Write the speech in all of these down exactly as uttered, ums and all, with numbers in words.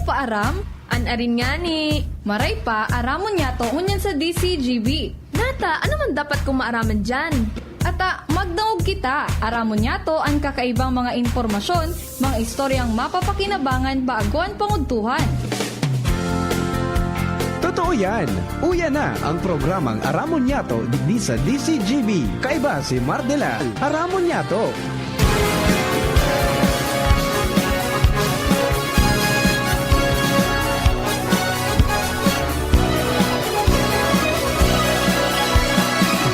Paaram? An arin ngani. Maray pa, aramon niyato ngunyan sa D C G B. Nata, ano man dapat kong maaraman diyan? Ata, magdangog kita. Aramon niyato an kakaibang mga impormasyon, mga istoryang mapapakinabangan bago an pangudtuhan. Totoo yan! Uya na ang programang Aramon Niyato digdi sa D C G B. Kaiba si Mardela. Aramon Niyato!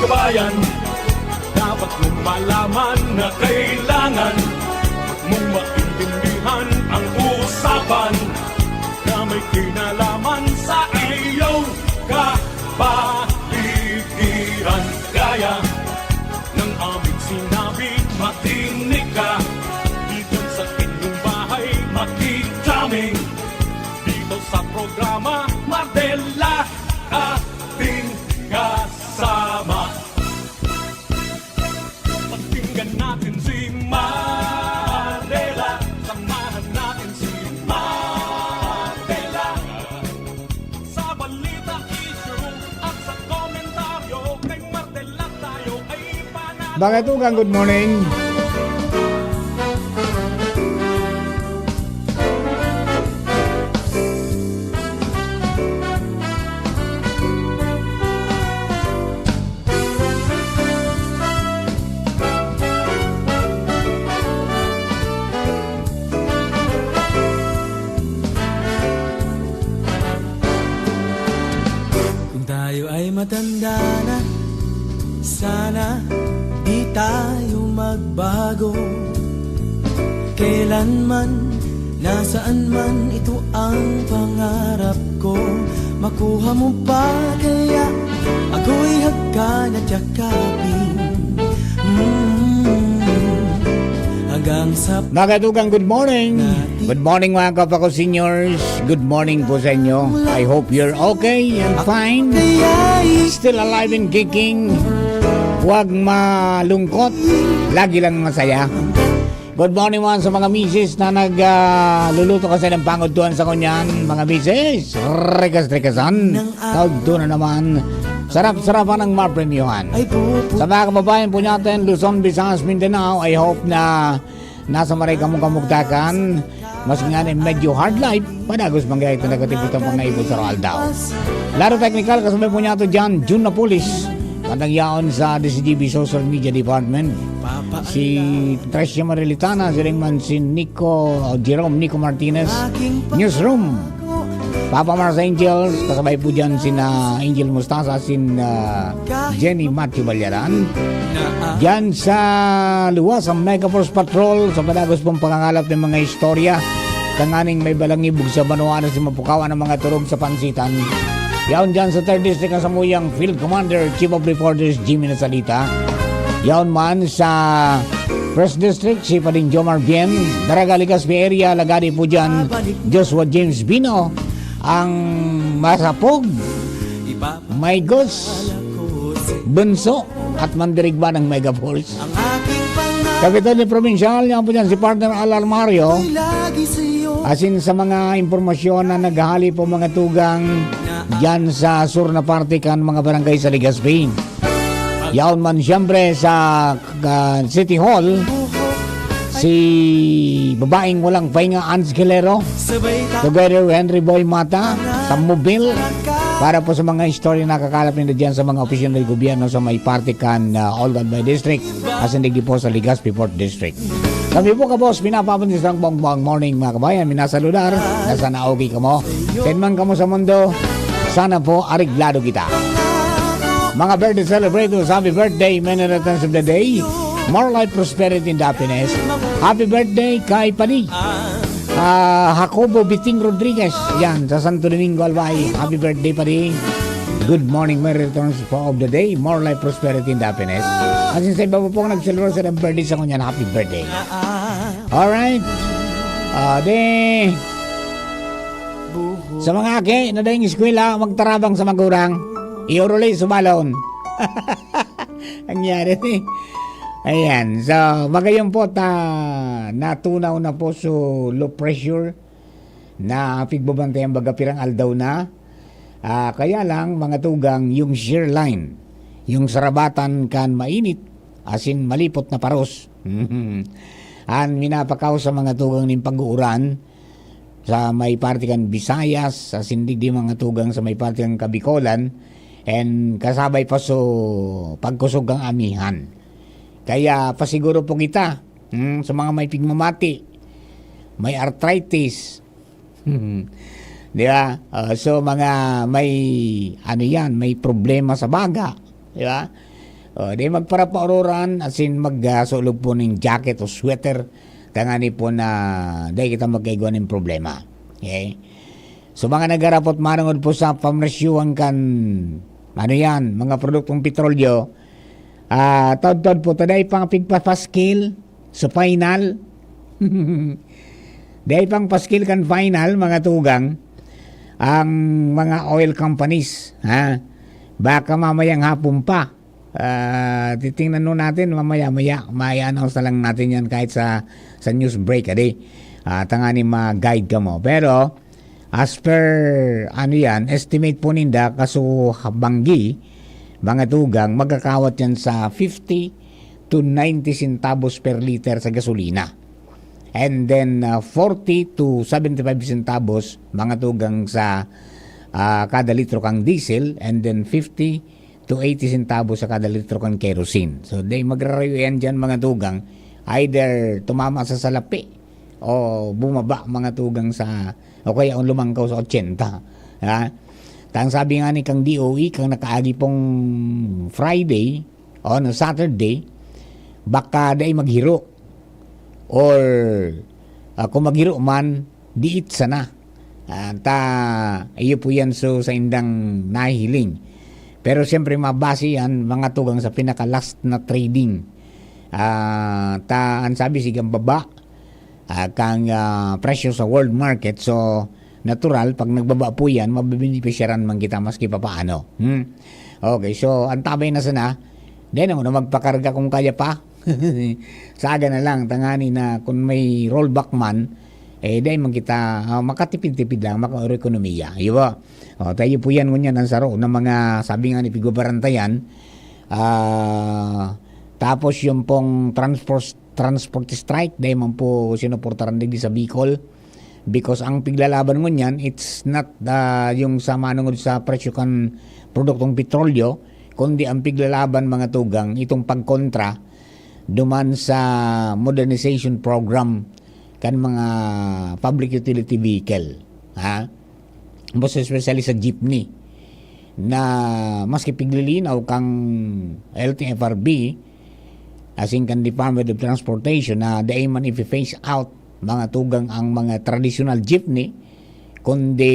Kabayan, dapat mong malaman na kailangan mong maintindihan ang usapan na may kinalaman sa iyong kapaligiran. Kaya ng aming sinabi, makinig ka. Dito sa inyong bahay, makikita dito sa programa, Mardela, ating kasama. Pakinggan natin si Mardela, samahan natin si Mardela. Sa balita, issue, at sa komentaryo, kay Mardela tayo ay panalo. Bakit, Ugang? Good morning. Kung tayo ay matanda na, sana di tayo magbago. Kailanman, nasaan man, ito ang pangarap ko. Makuha mo pa kaya ako'y hagkan at yakapin. Mm. Hanggang sa Mga katugang, good morning. Good morning, mga kapako seniors. Good morning po sa inyo. I hope you're okay and fine. Still alive and kicking. Huwag malungkot. Lagi lang masaya. Good morning man sa mga misis na nagluluto kasi ng pangudtuhan sa ngunyan. Mga misis, rikas-rikasan. Kaudto na naman. Sarap-sarapan ang mapremyuhan. Sa mga kababayan po natin, Luzon, Visayas, Mindanao, I hope na nasa maray kamong kamugtakan. Mas nga na medyo hard life, padagos man gaya ito, negatibo itong mga ibon sa aldaw. Laro technical, kasabay po niya ito dyan, June Napolis. Kantang yaon sa D C G B Social Media Department. Si Tricia Marilitana, siring man si Nico, Jerome Nico Martinez. Newsroom, Papa Mars Angels, kasabay po dyan sina Angel Mustasa, sin ah, Jenny Matthew Balyaran. Dyan sa luwas, ang Mega Force Patrol, sa padagos pong pangangalap ng mga istorya, tanganing may balangibog sa banwa na si mapukawan ang mga turog sa pansitan. Yaon dyan sa third District ang samuyang Field Commander, Chief of Reporters, Jimmy Nasalita. Yaon man sa First District, si Pading Jomar Bien, Daraga, Legazpi area, lagadi po dyan, Joshua James Bino, ang masapog, maigos, bunso, at mandirigma ng Mega Force. Kapitolyo Provincial, yan po dyan si Partner Al Armario. Asin sa mga impormasyon na naghahali po mga tugang dyan sa sur na parte kan mga barangay sa Legazpi. Yaon man siyempre sa ah, City Hall, si babaeng walang pahinga, Ans Guilero, together with Henry Boy Mata, sa Mobil, para po sa mga istorya na kakalap nila dyan sa mga opisina ng gobyerno sa may parte kan ah, Olgan Bay District, asin digdi po sa Legazpi Fourth District. Kami po, kabos, pinapapandisang bongbong morning, mga kabayan, minasaludar, na sana okay kamo. Saan man kamo sa mundo, sana po ariglado kita. Mga birthday celebrators, happy birthday, many returns of the day. More life, prosperity, and happiness. Happy birthday kay Padi. Ah, Jacobo Biting Rodriguez. Yan, sa Santo Domingo, Albay. Happy birthday, Padi. Good morning, my returns for of the day. More life, prosperity, and happiness. At sa iba po pong nagselebrar sa birthday sa ngunyan, happy birthday. Alright. Ah, de, sa mga aki na daing eskwela, magtarabang sa magurang. Iuruli sa balon. Nangyari ni. Ayan. So, magayon po ta natunaw na po so low pressure. na pigbabantayan baga pirang aldaw na. Ah, kaya lang, mga tugang, yung shear line, yung sarabatan kan mainit, asin malipot na paros. An minapakaw sa mga tugang nin pag-uuran, sa may parte kan Visayas, asin digdi mga tugang sa may parte kan Kabikolan, and kasabay pa so pagkusog kan amihan. Kaya pasiguro po kita, hmm, sa mga may pigmamati, may arthritis, hmm, di ba? Ah, so mga may, ano yan, may problema sa baga, di ba? O, di magparapaororan, asin mag, ah, sulog po ning jacket o sweater, tangani po na dai kita magkaigwa nin problema. Okay? So, mga nagarapot manongod po sa pamresyuhan kan, ano yan, mga produktong petrolyo, ah, taod-taod po, ta dai pang pigpapaskil sa final. Dai pang paskil kan final, mga tugang, ang mga oil companies, ha? Baka mamayang hapon pa. Ah, titingnan nun natin mamaya-maya. Mai-announce na lang natin yan kahit sa, sa news break, adi. Ah, tangani ma-guide kamo. Pero, as per, ano yan, estimate po ninda, kaso banggi, mga tugang, magkakawat yan sa fifty to ninety centavos per liter sa gasolina. And then, ah, forty to seventy-five centavos, mga tugang, sa, ah, kada litro kang diesel, and then fifty to eighty centavos sa kada litro kan kerosene. So, dai magrarayo yan diyan, mga tugang. Either tumama sa salapi o bumaba, mga tugang, sa, o kaya ang lumangkaw sa ochenta. Ha? Ta ang sabi nga ni kang D O E, kang nakaagi pong Friday, o no, Saturday, baka dai maghiro. Or, ah, kung maghiro man, diit sana. Ah, ta, iyo po yan, so, sa indang nahiling. Pero siyempre, mabase yan, mga tugang, sa pinaka-last na trading. Ah, ta, ang sabi, sigang baba, ah, kang, ah, presyo sa world market. So, natural, pag nagbaba po yan, mabebenepisyaran man kita maski papaano. Hmm? Okay, so, ang tabay na sana, dai na muna magpakarga kung kaya pa. Saga na lang, tangani na kung may rollback man, eh, dai man kita, ah, makatipid-tipid lang, makaekonomiya. Iyo ba? O, tayo po yan, ngunyan, ang saro na mga, sabi nga ni pigbabarantayan, ah, tapos yung pong transport, transport strike, dai man po sinuportaran digdi sa Bicol. Because ang piglalaban ngunyan, it's not, ah, yung sa manungod sa presyo kan produktong petrolyo, kundi ang piglalaban, mga tugang, itong pagkontra duman sa modernization program kan mga public utility vehicle. Ha? Most especially sa jeepney, na maski piglilinaw kang L T F R B, asin kan Department of Transportation, na dai man ipi-phase out, mga tugang, ang mga traditional jeepney, kundi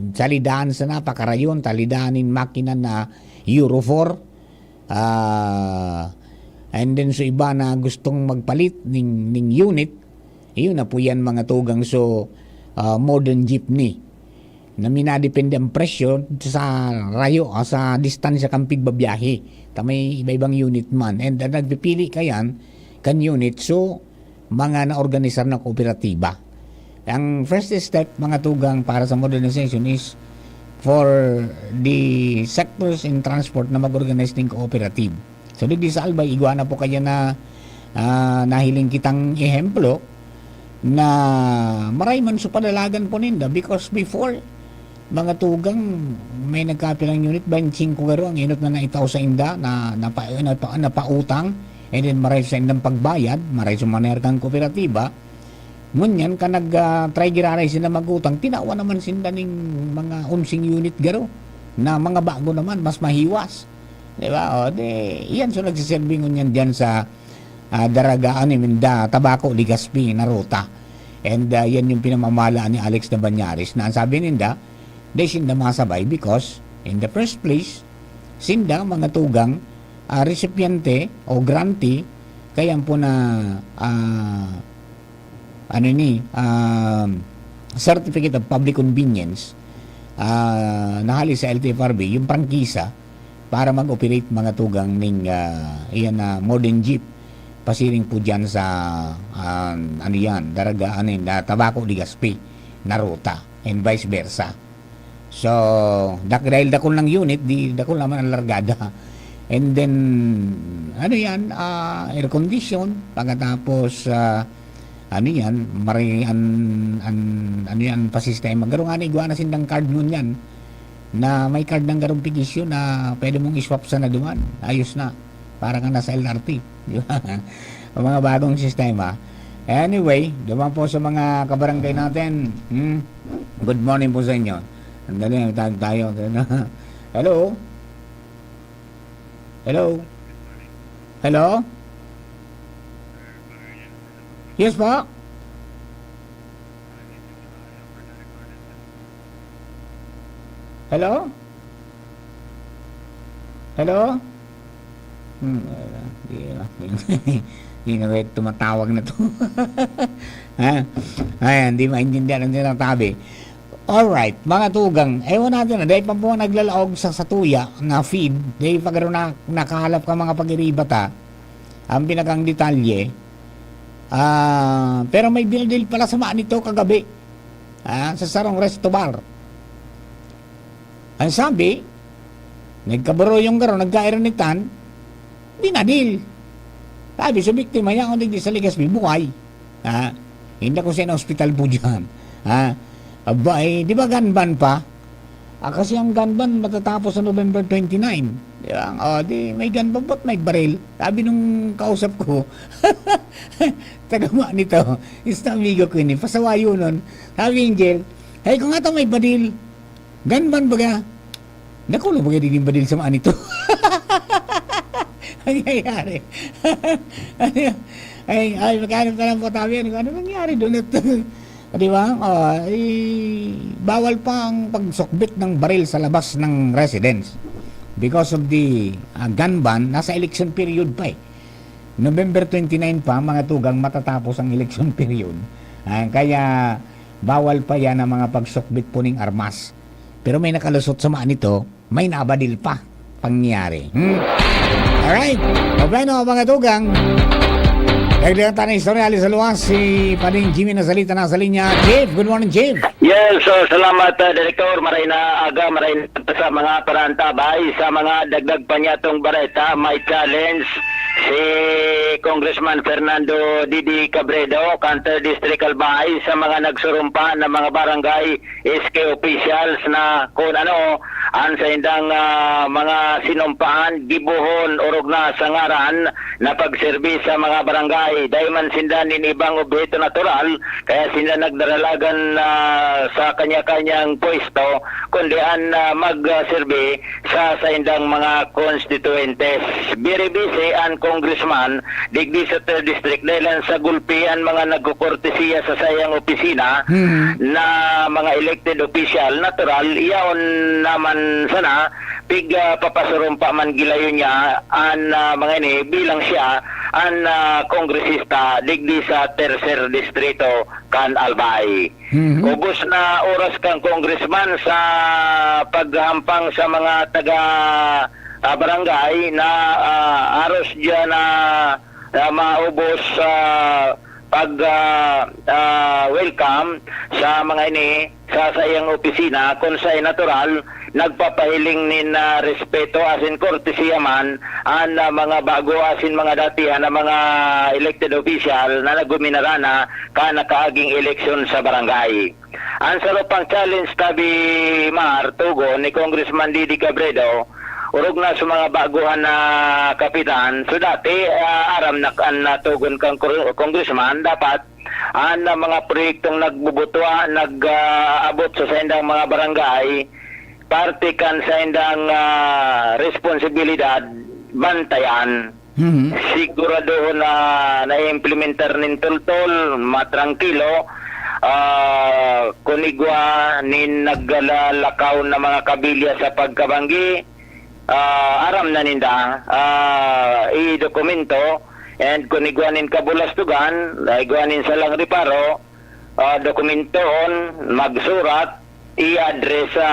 salidahan sana, pakarayon, talidahan nin makina na Euro four. Ah, and then, so, iba na gustong magpalit ning, ning unit, iyon na po yan, mga tugang. So, ah, modern jeepney na minadepende ang presyo sa rayo, ah, sa distansya kan pigbabiyahe. Ta may iba-ibang unit man. And, ah, nagpipili kayan kan unit. So, mga naorganisar na kooperatiba. Ang first step, mga tugang, para sa modernization is for the sectors in transport na mag-organize ning cooperative. So, digdi sa Albay, igwa na po kaya na, ah, nahiling kitang ehemplo na maray man so padalagan po ninda, because before, mga tugang, may nagkapirang unit, baynte singko garo ang enot na naitao sa inda, na, napa-, napa-, napautang, and then maray sa indang pagbayad, maray sa manerkang kooperatiba. Ngunyan, ka nag, ah, try giraray sila mag-utang, tinawan naman sinda ning mga onseng unit garo, na mga bago naman, mas mahiwas. Di ba? O, di, yan, so nagsiserbi ngunyan diyan sa, ah, Daraga, ano, Minda, Tabaco, Legazpi na ruta. And, ah, yan yung pinamamahalaan ni Alex Nabanyares na ang sabi ninda, di sinda masabay because, in the first place, sinda, mga tugang, ah, resipiente o grantee, kaya po na, ah, ano ni, um, Certificate of Public Convenience, ah, nahali sa L T F R B, yung prangkisa, para mag-operate, mga tugang, ning, ah, iyan na modern jeep, pasiring po dyan sa, ah, ano yan, Daraga, ano yun, ah, Tabaco, Legazpi. na ruta, and vice versa. So, dak-, dahil dakul ng unit, di dakul naman ang largada. And then, ano yan, ah, air condition, pagkatapos, ah, ano yan, mari-, an-, an-, ano yan, pa sistema. Garo nga na, igwa na sindang card ngunyan, na may card ng garong pigisyo na pwede mong i-swap sa naduman. Ayos na. Para kang nasa L R T. Di ba? Ang mga bagong sistema. Anyway, duman po sa mga kabarangay natin. Hmm? Good morning po sa inyo. Sandali, tawag tayo. Hello? Hello? Hello? Yes po? Hello? Hello? Hmm, wala. Di, di, di na ba tumatawag na to? Ha? Ayan, di maintindihan ang tinatabi. Alright, mga tugang, ewan natin na, dahil pa po naglalaog sa satuya na feed, dahil pag na, nakahalap ka mga pag-iriba ta, ang pinakang detalye, ah, pero may binadil pala sa mga nito kagabi, ah, sa sarong resto bar. Ang sabi, nagkaburoyong garo, nagkairinitan, binadil. Sabi sa biktima, yaon digdi sa Legazpi, buhay. Ha? Hindi ko sa ospital po dyan. Ha? Aba, eh, di ba gun ban pa? Ah, kasi ang gun ban matatapos sa November twenty-nine. Di ba? O, di may gun ban, ba't may baril? Sabi nung kausap ko, taga ma nito, isang amigo ko ini, pasawayo nun. Sabi, Angel, hey, kung ato may baril, gun ban baga? Nakulo baga din yung baril sa mga nito? Nangyayari. Ano yun? Ay, ay, magkano ka lang po tabi? Ano, ano nangyari doon? Di ba? Ah, eh, bawal pa ang pagsukbit ng baril sa labas ng residence because of the, ah, gun ban. Nasa election period pa eh. November twenty-nine pa, mga tugang, matatapos ang election period. Ah, kaya bawal pa yan ang mga pagsukbit po ning armas. Pero may nakalusot sa mga nito, may nabadil pa pangyayari. Hmm? Alright. O bueno, mga tugang, dagdagan tayo ng istorya, alis sa luwas, si Pading Jimmy nasa linya, nasa linya. Jeff, good morning, Jeff. Yes, so salamat, uh, Director. Maray na aga, maray na sa mga parantabay. Sa mga dagdag pa niyatong bareta, may challenge si Congressman Fernando Didi Cabredo, kan Third District Albay, sa mga nagsurumpa na mga barangay S K officials na kung ano ang saindang, ah, mga sinumpaan, gibohon, orog na sa ngaran na pagserbi sa mga barangay. Dai man sinda nin ibang obheto natural, kaya sinda nagdaralagan, ah, sa kanya-kanyang pwesto, kundi an, ah, magserbi sa saindang mga konstituyentes. Very busy an congressman digdi sa Third District dahil sa gulpi an mga nagkukortesiya sa saiyang opisina Mhm. na mga elected official. Natural, iyaon naman sana pig, ah, papasurumpa man gilayon niya an, ah, mga ini bilang siya an, ah, kongresista digdi sa Tercer Distrito kan Albay. Mhm. Ubos na oras kan congressman sa paghampang sa mga taga, ah, barangay na, ah, aros diyan na, na maubos sa pag, ah, ah, welcome sa mga ini sa saiyang opisina, kung sa natural, nagpapahiling nin, ah, respeto asin kortesiya man an, ah, mga bago asin mga datihan na mga elected official na nagguminarana kan nakaaging eleksyon sa barangay. Ang saro pang challenge tabi, Mar, tugon ni Congressman Didi Cabredo, orog na sa mga baguhan na kapitan. So dati, ah, aram na an natugon kang kor-, congressman, dapat an, ah, mga proyektong nagbubutwa, nag, ah, abot sa saindang mga barangay, parte kan saindang, ah, responsibilidad, bantayan. Mhm. Siguradohon na naiimplementar nin toltol, matrangkilo, ah, kun igwa nin naglalakaw na mga kabilya sa pagkabanggi, ah, aram na ninda, ah, idokumento, and kun igwa nin kabulastugan, igwa nin salang reparo, ah, dokumentohon, magsurat, i-address sa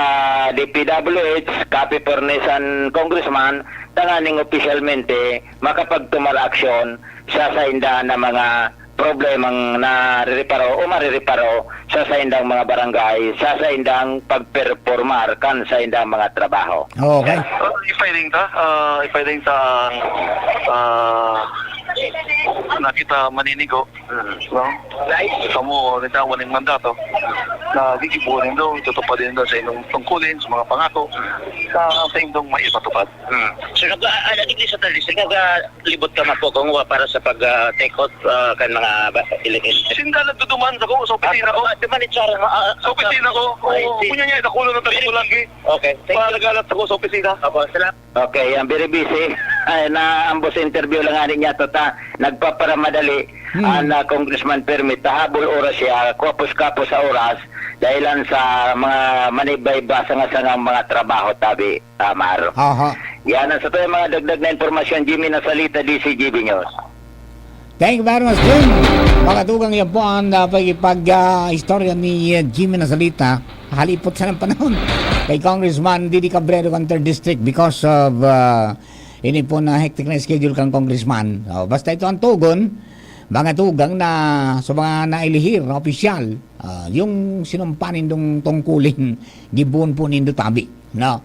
D P W H, copy furnish an congressman, tanganing opisyalmente makapagtumar aksyon sa sainda na mga problemang narireparo o marireparo sa saindang mga barangay, sa saindang pagperpormar kan saindang mga trabaho. Okay. Ah, ipahiling ta, ah, ipahiling ta ang, ah, na kita maninigo, no? Kamo, nagtawan ning mandato na gigibuhon nindo, itutupad nindo sa inyong tungkulin, sa mga pangako, sa, sa inyong maipatupad. Hmm. So, nag-, ah, ah, nag-English sa English, nag-, ah, libot ka man po kung wa para sa pag, ah, take out, ah, kan mga ba-, ili-, ili-, Sinda nagduduman ako sa opisina ko. Ah, duman itsura mo, ah, Sa opisina ko. I see. Oo, kunya niya, nakulo na tayo Very ko lagi. Okay. Thank you. Malagalat ako sa opisina. Opo, salamat. Okay, ang very busy. Ay, na, ang boss interview lang nga niya, tata, nagpaparamadali Hmm. ang, ah, Congressman Permit. Tahabol oras siya, kapos-kapos sa oras, dahilan sa mga manibay-ba, sanga-sangang mga trabaho, tabi, Amar. Aha. Yan ang sa tayo mga dagdag na impormasyon, Jimmy Nasalita, D C G B News. Thank you very much, Jim. Mga tugang, yan po ang, ah, pag-, pag, ah, istorya ni, ah, Jimmy Nasalita. Halipot sa ng panahon kay Congressman Didi Cabrero kan third District because of, ah, ini po na hectic na schedule kang Congressman. Oh, basta ito ang tugon, mga tugang na sa mga nailihir na opisyal, ah, yung sinumpa nindong tungkulin, gibohon po nindo tabi, no?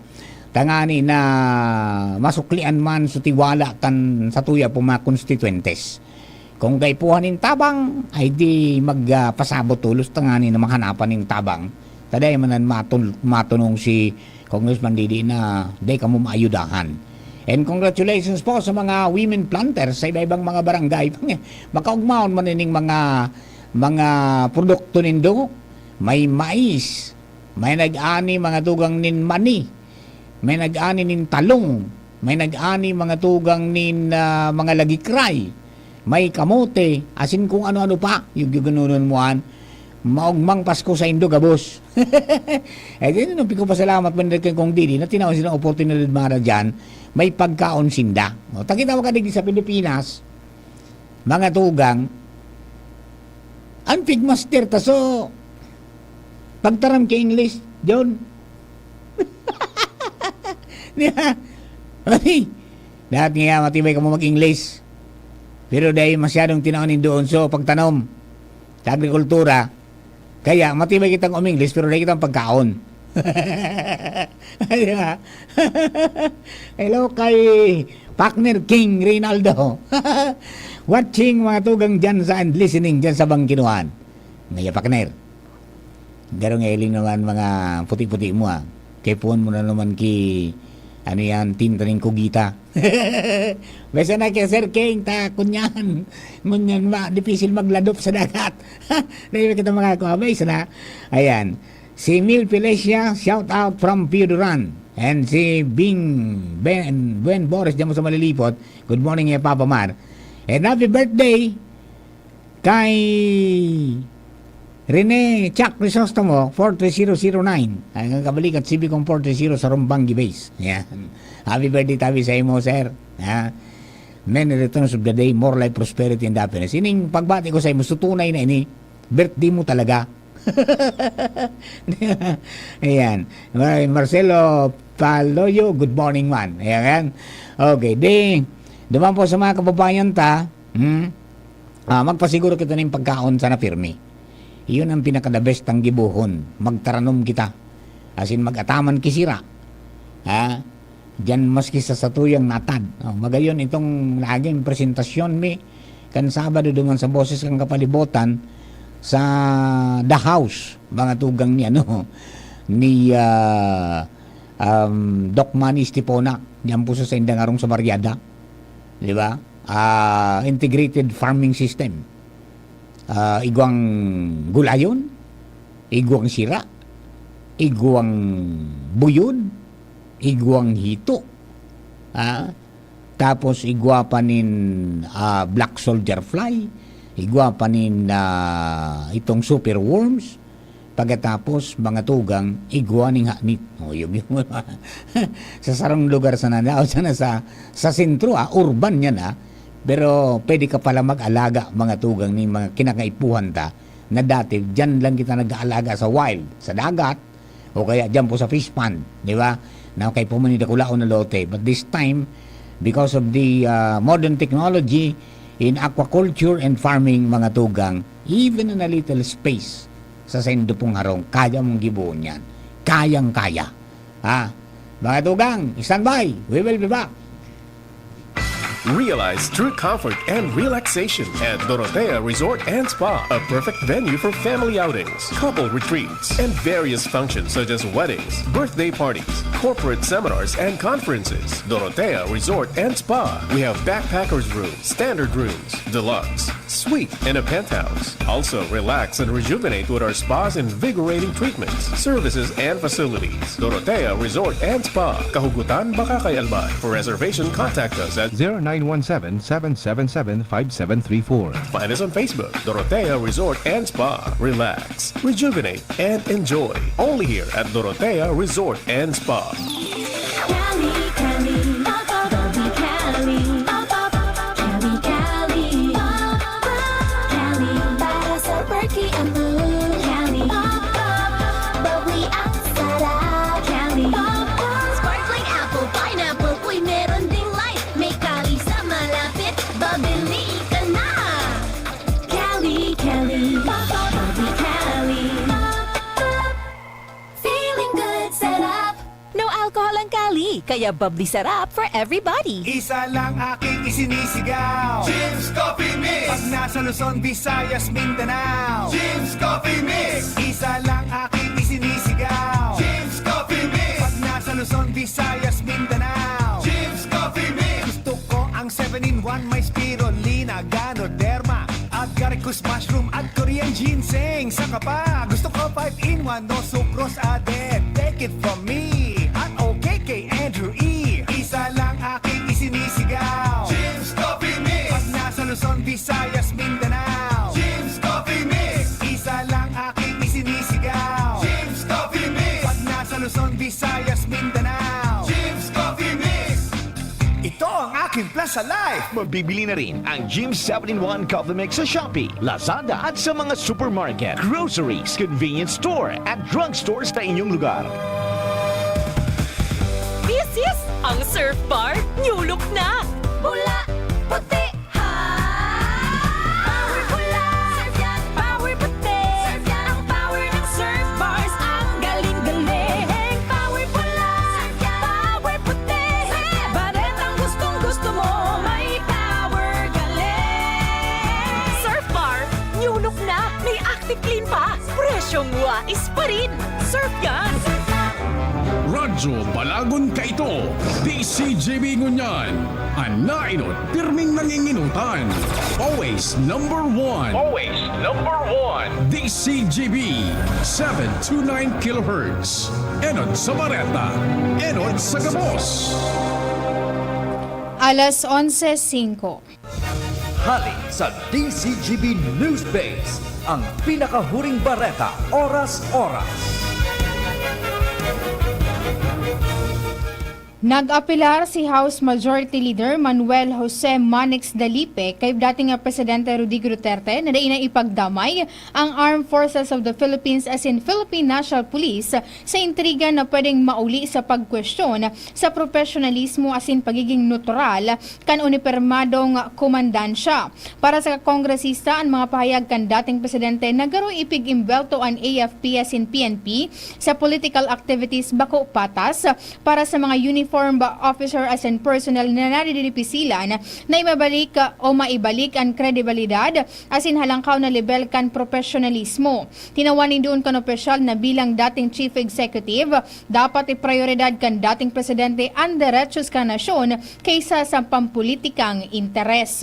Tangani na masuklian man sa tiwala kan sa tuya po mga konstituyentes. Kung kaipuhan nin tabang, ay di mag, ah, pasabot tolos tangani na mahanapan nin tabang. Taday man an matul-, matunong si Congressman Didi na dai kamo maayudahan. And congratulations po sa mga women planters sa iba-ibang mga barangay. Makaugmaon man ining mga, mga produkto nindo. May mais, may nag-ani mga tugang nin mani, may nag-ani nin talong, may nag-ani mga tugang nin, ah, mga lagikray, may kamote, asin kung ano-ano pa, yung ginununan mo an. Maugmang Pasko saindo gabos. Eh, di, nung pigpapasalamat man rin kay Kong Didi na tinawan silang oportunidad mara dyan, may pagkaon sinda. O, takita mo ka digdi sa Pilipinas, mga tugang, ang pigmaster ta, so, pagtaram kay English, John. Di ba? Ay, lahat nga matibay ka mo mag-English. Pero dahil masyadong tinaon doon, so, pagtanom sa agrikultura, kaya matibay kitang um-English, pero dahil kitang pagkaon. Di ba? Hello kay Partner King Reynaldo. Watching mga tugang dyan sa and listening dyan sa Bangkinuhan. Ngaya, Partner. Garo nga hiling naman mga puti-puti mo, ah. Kaipuhan mo na naman ki, ano yan, tinta ning kugita. Basta na kay Sir King, ta, kunyan. Ngunyan ma, dipisil magladop sa dagat. Dahil kita mga kuha, may isa na. Ayan. Si Mil Felicia, shout out from Pio Duran. And si Bing Ben, Buen Boris, dyan mo sa Malilipot. Good morning, eh, Papa Mar. And happy birthday kay Rene Chuck Crisostomo, four three zero zero nine. Ang kabalikat, C B Kong four three zero sa Rombangi Base. Yan. Happy birthday tabi sa imo, sir. Ha? Many returns of the day, more life, prosperity, and happiness. Ining pagbati ko sa imo, sutunay na ini, birthday mo talaga. Ayan. Mar-, Marcelo Paloyo, good morning, man. Ayan. Okay, di, duman po sa mga kababayan ta, hmm? Ah, magpasiguro kita nin pagkaon sana pirmi. Iyon ang pinaka-the best ang gibohon. Magtaranom kita. Asin mag-ataman ki sira. Ha? Diyan maski sa satuyang natad. Oh, magayon itong naging presentasyon mi kan Sabado duman sa Boses kan Kapalibotan sa The House, mga tugang ni ano, ni, ah, um, Doc Manny Estiponac, diyan po sa saindang harong sa Barriada. Di ba? Ah, integrated farming system. Ah, igwang gulayon, igwang sira, igwang buyod, igwang hito. Ah, tapos igwa pa nin, ah, black soldier fly, igwa pa nin, ah, itong super worms. Pagkatapos, mga tugang, igwa ning hanit. O, yun, yun. Sa sarong lugar sana, daw sana sa, sa sentro, ah, urban yan, ah. Pero pwede ka pala mag-alaga, mga tugang, ni mga kinakaipuhan ta, na dati, dyan lang kita nag-aalaga sa wild, sa dagat, o kaya dyan po sa fish pond, di ba? Na kay pumuni dakulaon na lote. But this time, because of the, ah, modern technology, In aquaculture and farming, mga tugang, even in a little space, sa saindo pong harong, kaya mong gibohon yan. Kayang-kaya. Ha? Mga tugang, standby. We will be back. Realize true comfort and relaxation at Dorotea Resort and Spa, a perfect venue for family outings, couple retreats, and various functions such as weddings, birthday parties, corporate seminars, and conferences. Dorotea Resort and Spa. We have backpackers room, standard rooms, deluxe, suite, and a penthouse. Also, relax and rejuvenate with our spa's invigorating treatments, services, and facilities. Dorotea Resort and Spa, Kahugutan, Bacacay, Albay. For reservation, contact us at zero nine one seven, seven seven seven, five seven three four. Find us on Facebook, Dorotea Resort and Spa. Relax, rejuvenate, and enjoy. Only here at Dorotea Resort and Spa. Cali, Cali, pop, pop, Cali, pop, pop, Cali, Cali, pop, pop, Cali, para sa perky ang mood. Cali, pop, pop, bubbly ang sarap. Cali, pop, pop, sparkling apple, pineapple, uy, meron ding light. May Cali sa malapit, babili ka na. Cali, Cali, pop, pop, bubbly Cali, pop, pop, feeling good, sarap. No alcohol ang Cali, kaya bubbly sarap for everybody. Isa lang aking isinisigaw, Jim's Coffee Mix. Pag nasa Luzon, Visayas, Mindanao, Jim's Coffee Mix. Isa lang aking isinisigaw, Jim's Coffee Mix. Pag nasa Luzon, Visayas, Mindanao, Jim's Coffee Mix. Gusto ko ang seven-in-one, may spirulina, ganoderma, agaricus mushroom at Korean ginseng. Saka pa, gusto ko five-in-one, no sucrose added. Take it from me, at okay kay Andrew E. Isa lang aking isinisigaw, Jim's Coffee Mix. Pag nasa Luzon, Visayas, Mindanao, Jim's Coffee Mix. Isa lang aking isinisigaw, Jim's Coffee Mix. Pag nasa Luzon, Visayas, Mindanao, Jim's Coffee Mix. Ito ang aking plan sa life. Mabibili na rin ang Jim's seven-in-one Coffee Mix sa Shopee, Lazada at sa mga supermarket, groceries, convenience store at drugstores na inyong lugar. This is ang Surf Bar New Look na! Pula, puti, ha! Power pula, surf yan, power puti. Surf yan, ang power ng Surf Bars, ang galing-galing. Power pula, surf yan, power puti. Baretang gustong-gusto mo, may power galing. Surf Bar, new look na, may Active Clean pa. Presyong wais pa rin. Surf yan! Radyo Balagon Kaito, D C G B ngunyan. An nainot, pirming nanginginutan. Always number one. Always number one. D C G B, seven two nine kilohertz. Enot sa bareta. Enot sa gabos. Alas onse singko. Hali sa D C G B News Base, ang pinakahuring bareta, oras-oras. Nag-apelar si House Majority Leader Manuel Jose Manix Dalipe kay dating nga Presidente Rodrigo Duterte na dai na ipagdamay ang Armed Forces of the Philippines asin Philippine National Police sa intriga na pwedeng mauli sa pagkwestiyon sa propesyonalismo asin pagiging neutral kan unipormadong komandansya. Para sa kongresista, an mga pahayag kan dating presidente na garo ipig-imbwelto an A F P asin P N P sa political activities bako patas para sa mga uniformed officer asin personnel na nadidipisilan na ibabalik o maibalik an kredibilidad asin halangkaw na lebel kan propesyonalismo. Tinawan nin duon kan opisyal na bilang dating chief executive, dapat iprayoridad kan dating presidente an derechos kan nasyon kaysa sa pampolitikang interes.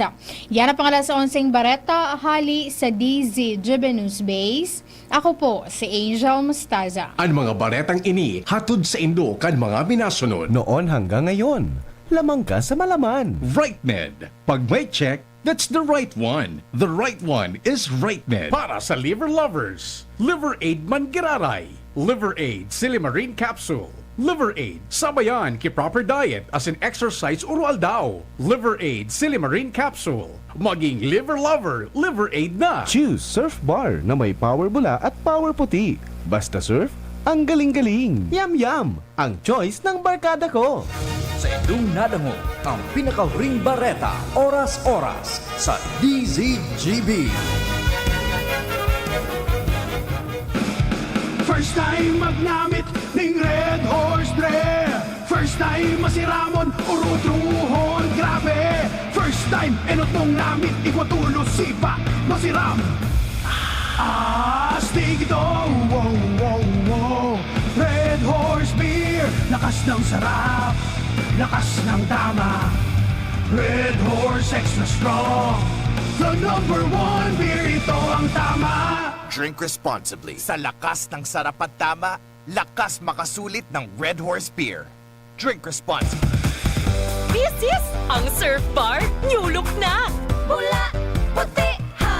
Yan ang pangalan sa onseng bareta, hali sa D Z G B News Base. Ako po si Angel Mostaza. An mga baretang ini hatod saindo kan mga minasunod. Noon hanggang ngayon, lamang ka sa malaman. RightMed. Pag may check, that's the right one. The right one is RightMed. Para sa liver lovers, Liver Aid Manggiraray, Liver Aid Silimarin Capsule, Liver Aid Sabayan ki Proper Diet asin Exercise Uro-aldaw, Liver Aid Silimarin Capsule. Maging liver lover, Liver Aid na! Choose Surf Bar na may power bula at power puti. Basta surf, ang galing-galing! Yam Yam! Ang choice ng barkada ko! Saindong nadangog ang pinakahuring bareta, oras-oras, sa D Z G B. First time magnamit ning Red Horse, pre. First time masiramon, urutrohon, grabe. First time, enot mong namit, igwa tulos, sipa, masiram. Astig ito, wow, wow, wow. Red Horse Beer, lakas ng sarap, lakas ng tama. Red Horse Extra Strong, the number one beer, ito ang tama. Drink responsibly. Sa lakas ng sarap at tama, lakas makasulit ng Red Horse Beer. Drink responsibly. This is ang Surf Bar, new look na! Pula, puti, ha!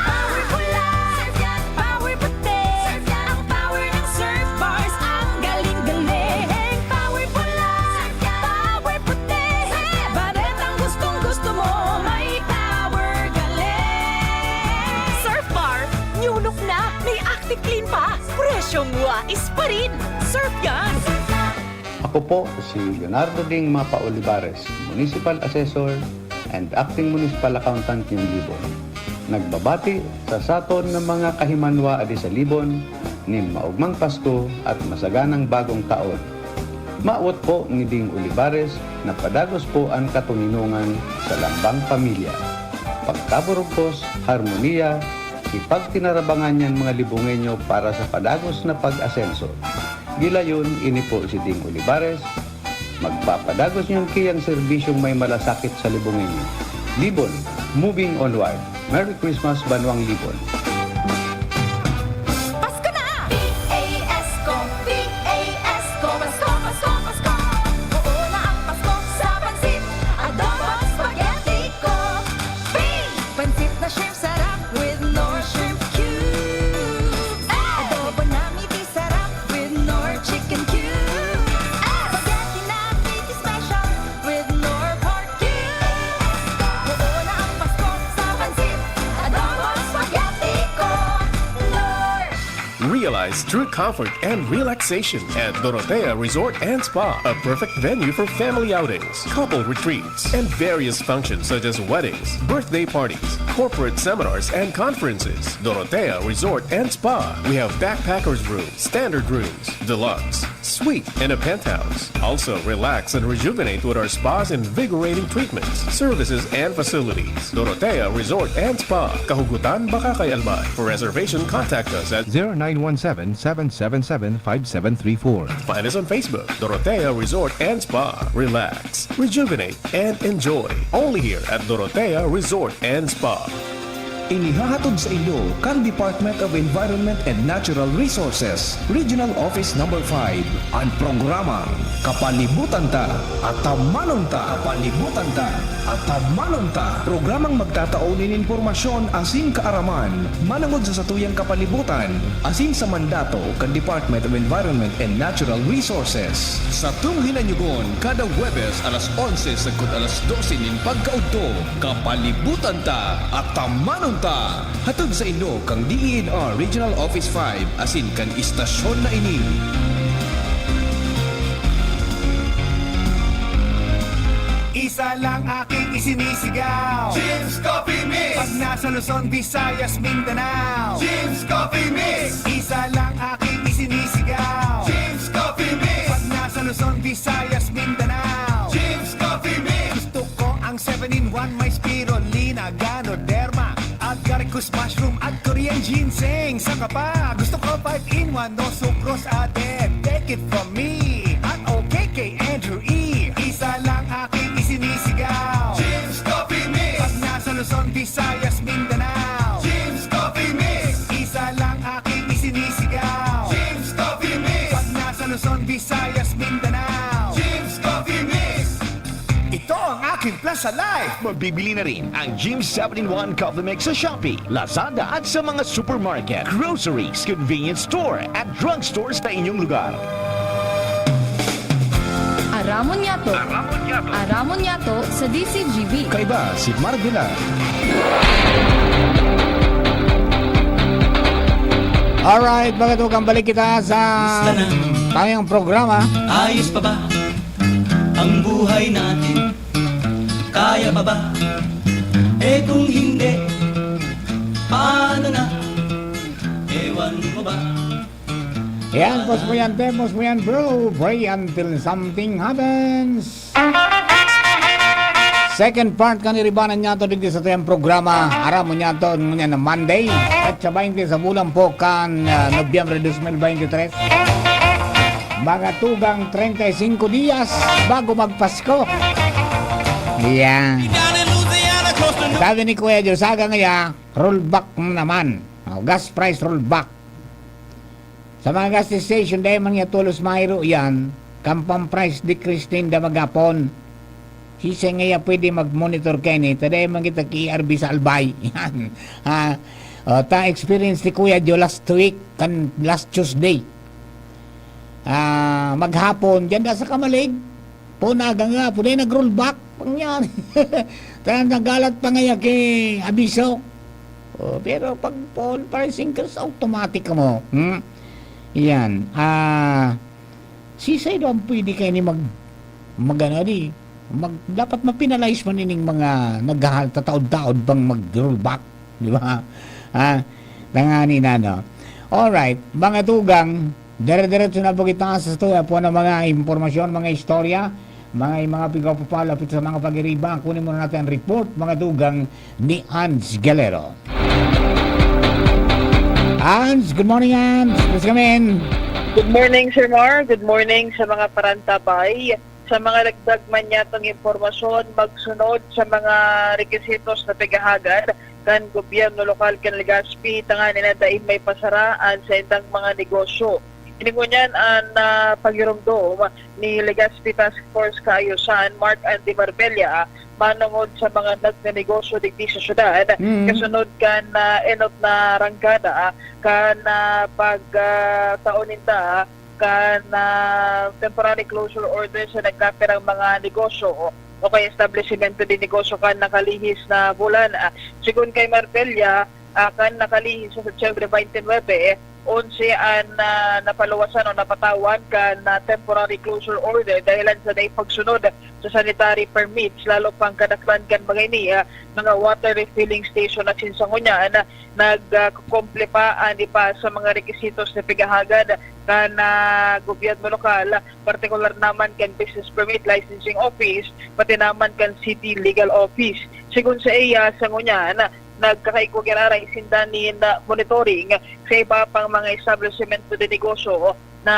Power pula! Surf yan! Power puti! Surf yan! Ang power ng Surf Bars, ang galing-galing! Power pula! Surf yan! Power puti! Surf yan! Baretang gustong-gusto mo, may power galing! Surf Bar, new look na! May Active Clean pa! Presyong wais pa rin! Surf yan! Ako po si Leonardo Ding Mapa Olivares, Municipal Assessor and Acting Municipal Accountant nin Libon. Nagbabati sa saton na mga kahimanwa adi sa Libon nin maogmang Pasko at masaganang Bagong Taon. Mawot po ni Ding Olivares na padagos po an katoninongan sa lambang pamilya, pagkaburugkos, harmonia, ipagtinarabangan niyan mga Libongeño para sa padagos na pag-asenso. Gilayon, ini po si Ding Olivares, magpapadagos niyan kiyang serbisyong may malasakit sa Libongeño. Libon, moving onward. Merry Christmas, Banwang Libon! Pasko na! P A S ko, P A S ko, Pasko, Pasko, Pasko! Oo na ang Pasko sa pansit, adobo, spaghetti ko. Bing! Pansit na shrimp sarap with Knorr shrimp cubes. Adobo na miti sarap with Knorr chicken cubes. Spaghetti na miti special with Knorr pork cubes. Oo na ang Pasko sa pansit, adobo, spaghetti ko. Knorr! Realize true comfort and relaxation at Dorotea Resort and Spa, a perfect venue for family outings, couple retreats, and various functions such as weddings, birthday parties, corporate seminars, and conferences. Dorotea Resort and Spa. We have backpackers room, standard rooms, deluxe, suite, and a penthouse. Also, relax and rejuvenate with our spa's invigorating treatments, services, and facilities. Dorotea Resort and Spa, Kahugutan, Bacacay, Albay. For reservation, contact us at zero nine one seven, seven seven seven, five seven three four. Find us on Facebook, Dorotea Resort and Spa. Relax, rejuvenate, and enjoy. Only here at Dorotea Resort and Spa. Inihahatod sa inyo kan Department of Environment and Natural Resources, Regional Office Number five, an programang Kapalibutan Ta, Atamanon Ta. Kapalibutan Ta, Atamanon Ta. Programang magtatao nin impormasyon asin kaaraman manongod sa satuyang kapalibutan asin sa mandato kan Department of Environment and Natural Resources. Satong hinanyugon kada Huwebes alas onse sagkod alas dose nin pagkaudto. Kapalibutan Ta, Atamanon Ta. Hatod sa inyo kan D E N R Regional Office five asin kan istasyon na ini. Isa lang aking isinisigaw. Jim's Coffee Mix. Pag nasa Luzon, Visayas, Mindanao. Jim's Coffee Mix. Isa lang aking isinisigaw. Jim's Coffee Mix. Pag nasa Luzon, Visayas, Mindanao. Jim's Coffee Mix. Gusto ko ang seven-in-one, may spirulina, ganoderma, agaricus mushroom at Korean ginseng. Saka pa, gusto ko five-in-one, no sucrose added. Take it from me, at okay kay Andrew E. Isa lang aking isinisigaw. Jim's Coffee Mix. Pag nasa Luzon, Visayas, Mindanao. Jim's Coffee Mix. Isa lang aking isinisigaw. Jim's Coffee Mix. Pag nasa Luzon, Visayas, Mindanao. Jim's Coffee Mix. Ito ang aking plan sa life. Mabibili na rin ang Jim seven-in-one Coffee Mix sa Shopee, Lazada at sa mga supermarket, groceries, convenience store at drugstores na inyong lugar. Aramon Yato. Aramon Yato. Aramon Yato sa D C G B. Kaiba si Marvila. Alright, mga tugang, balik kita sa Kumusta na? Tayong programa. Ayos pa ba ang buhay natin? Kaya pa ba Eh kung hindi, paano na? Ewan mo ba? Yan, pause mo yan, te, pause mo yan, bro. Pray until something happens. Second part kan iribanan niya to digdi sa tuyang programa. Aram mo niya to, ngunyan na Monday. Petsa twenty sa bulan po kan ah, Nobyembre dos mil veintitrés. Mga tugang treinta y cinco dias bago magpasko. Yan. Sabi ni Kuya Joe, saga ngaya, rollback naman. Oh, gas price rollback. Sa mga gas station, dahil man nga tolos mayro yan, kan pang price decrease ninda maghapon. Sisay ngaya pwede mag-monitor kaini, ta dahil man kita ki R B sa Albay. Yan. Ha? O, ta experience ni Kuya Joe last week, kan last Tuesday. Ah, maghapon, diyan da sa Kamalig, punaga nga, puday nag-rollback. Pangyari. Kaya nagalat pa ngaya ki abiso. Oh, pero pag phone pricing ka, automatic ka mo. Hmm? Yan. Ah, sisay daw ang pwede kaini mag, mag ano di, mag, dapat ma-penalize man ining mga naghahal, tataod-taod bang mag-rollback, di ba? Ah, tangani na, no? Alright, mga tugang, dire-diretso na po kita sa tuya po ng mga impormasyon, mga istorya, mga, mga pigpapapalapit sa mga pag-iriba. Kunin muna natin ang report, mga tugang, ni Ans Galero. Ans, good morning, Ans. Please come in. Good morning, Sir Mar. Good morning sa mga parantabay. Sa mga dagdag man niyatong impormasyon, magsunod sa mga rekisitos na pighahagad kan gobyerno lokal kan Legazpi, tanganing na dai may pasara an saindang mga negosyo. Ini ngunyan an ah, pagiromdom ni Legazpi Task Force Kaayusan, Mark Andy Marbella, manongod sa mga nagnenegosyo digdi sa syudad, Mm. kasunod kan ah, enot na ranggada kan ah, pag ah, tao ninda kan ah, temporary closure order sa nagkapirang mga negosyo o kaya establisimento de negosyo kan nakalihis na bulan. Ah, sigon kay Marbella, ah, kan nakalihis sa Setyembre twenty-nine, onse an ah, napaluwasan o napatawan kan ah, temporary closure order dahilan sa dai pagsunod sa sanitary permits, lalo pang kadaklan kan mga ini, ah, mga water refilling station asin sa ngunyan, ah, nagkukumple pa an iba sa mga rekisitos na pighahagad kan ah, gobyerno lokal, partikular naman kan Business Permit Licensing Office, pati naman kan City Legal Office. Sigon sa iya, sa ngunyan, nagkakaigwa giraray sinda nin ah, monitoring sa iba pang mga establisimento de negosyo na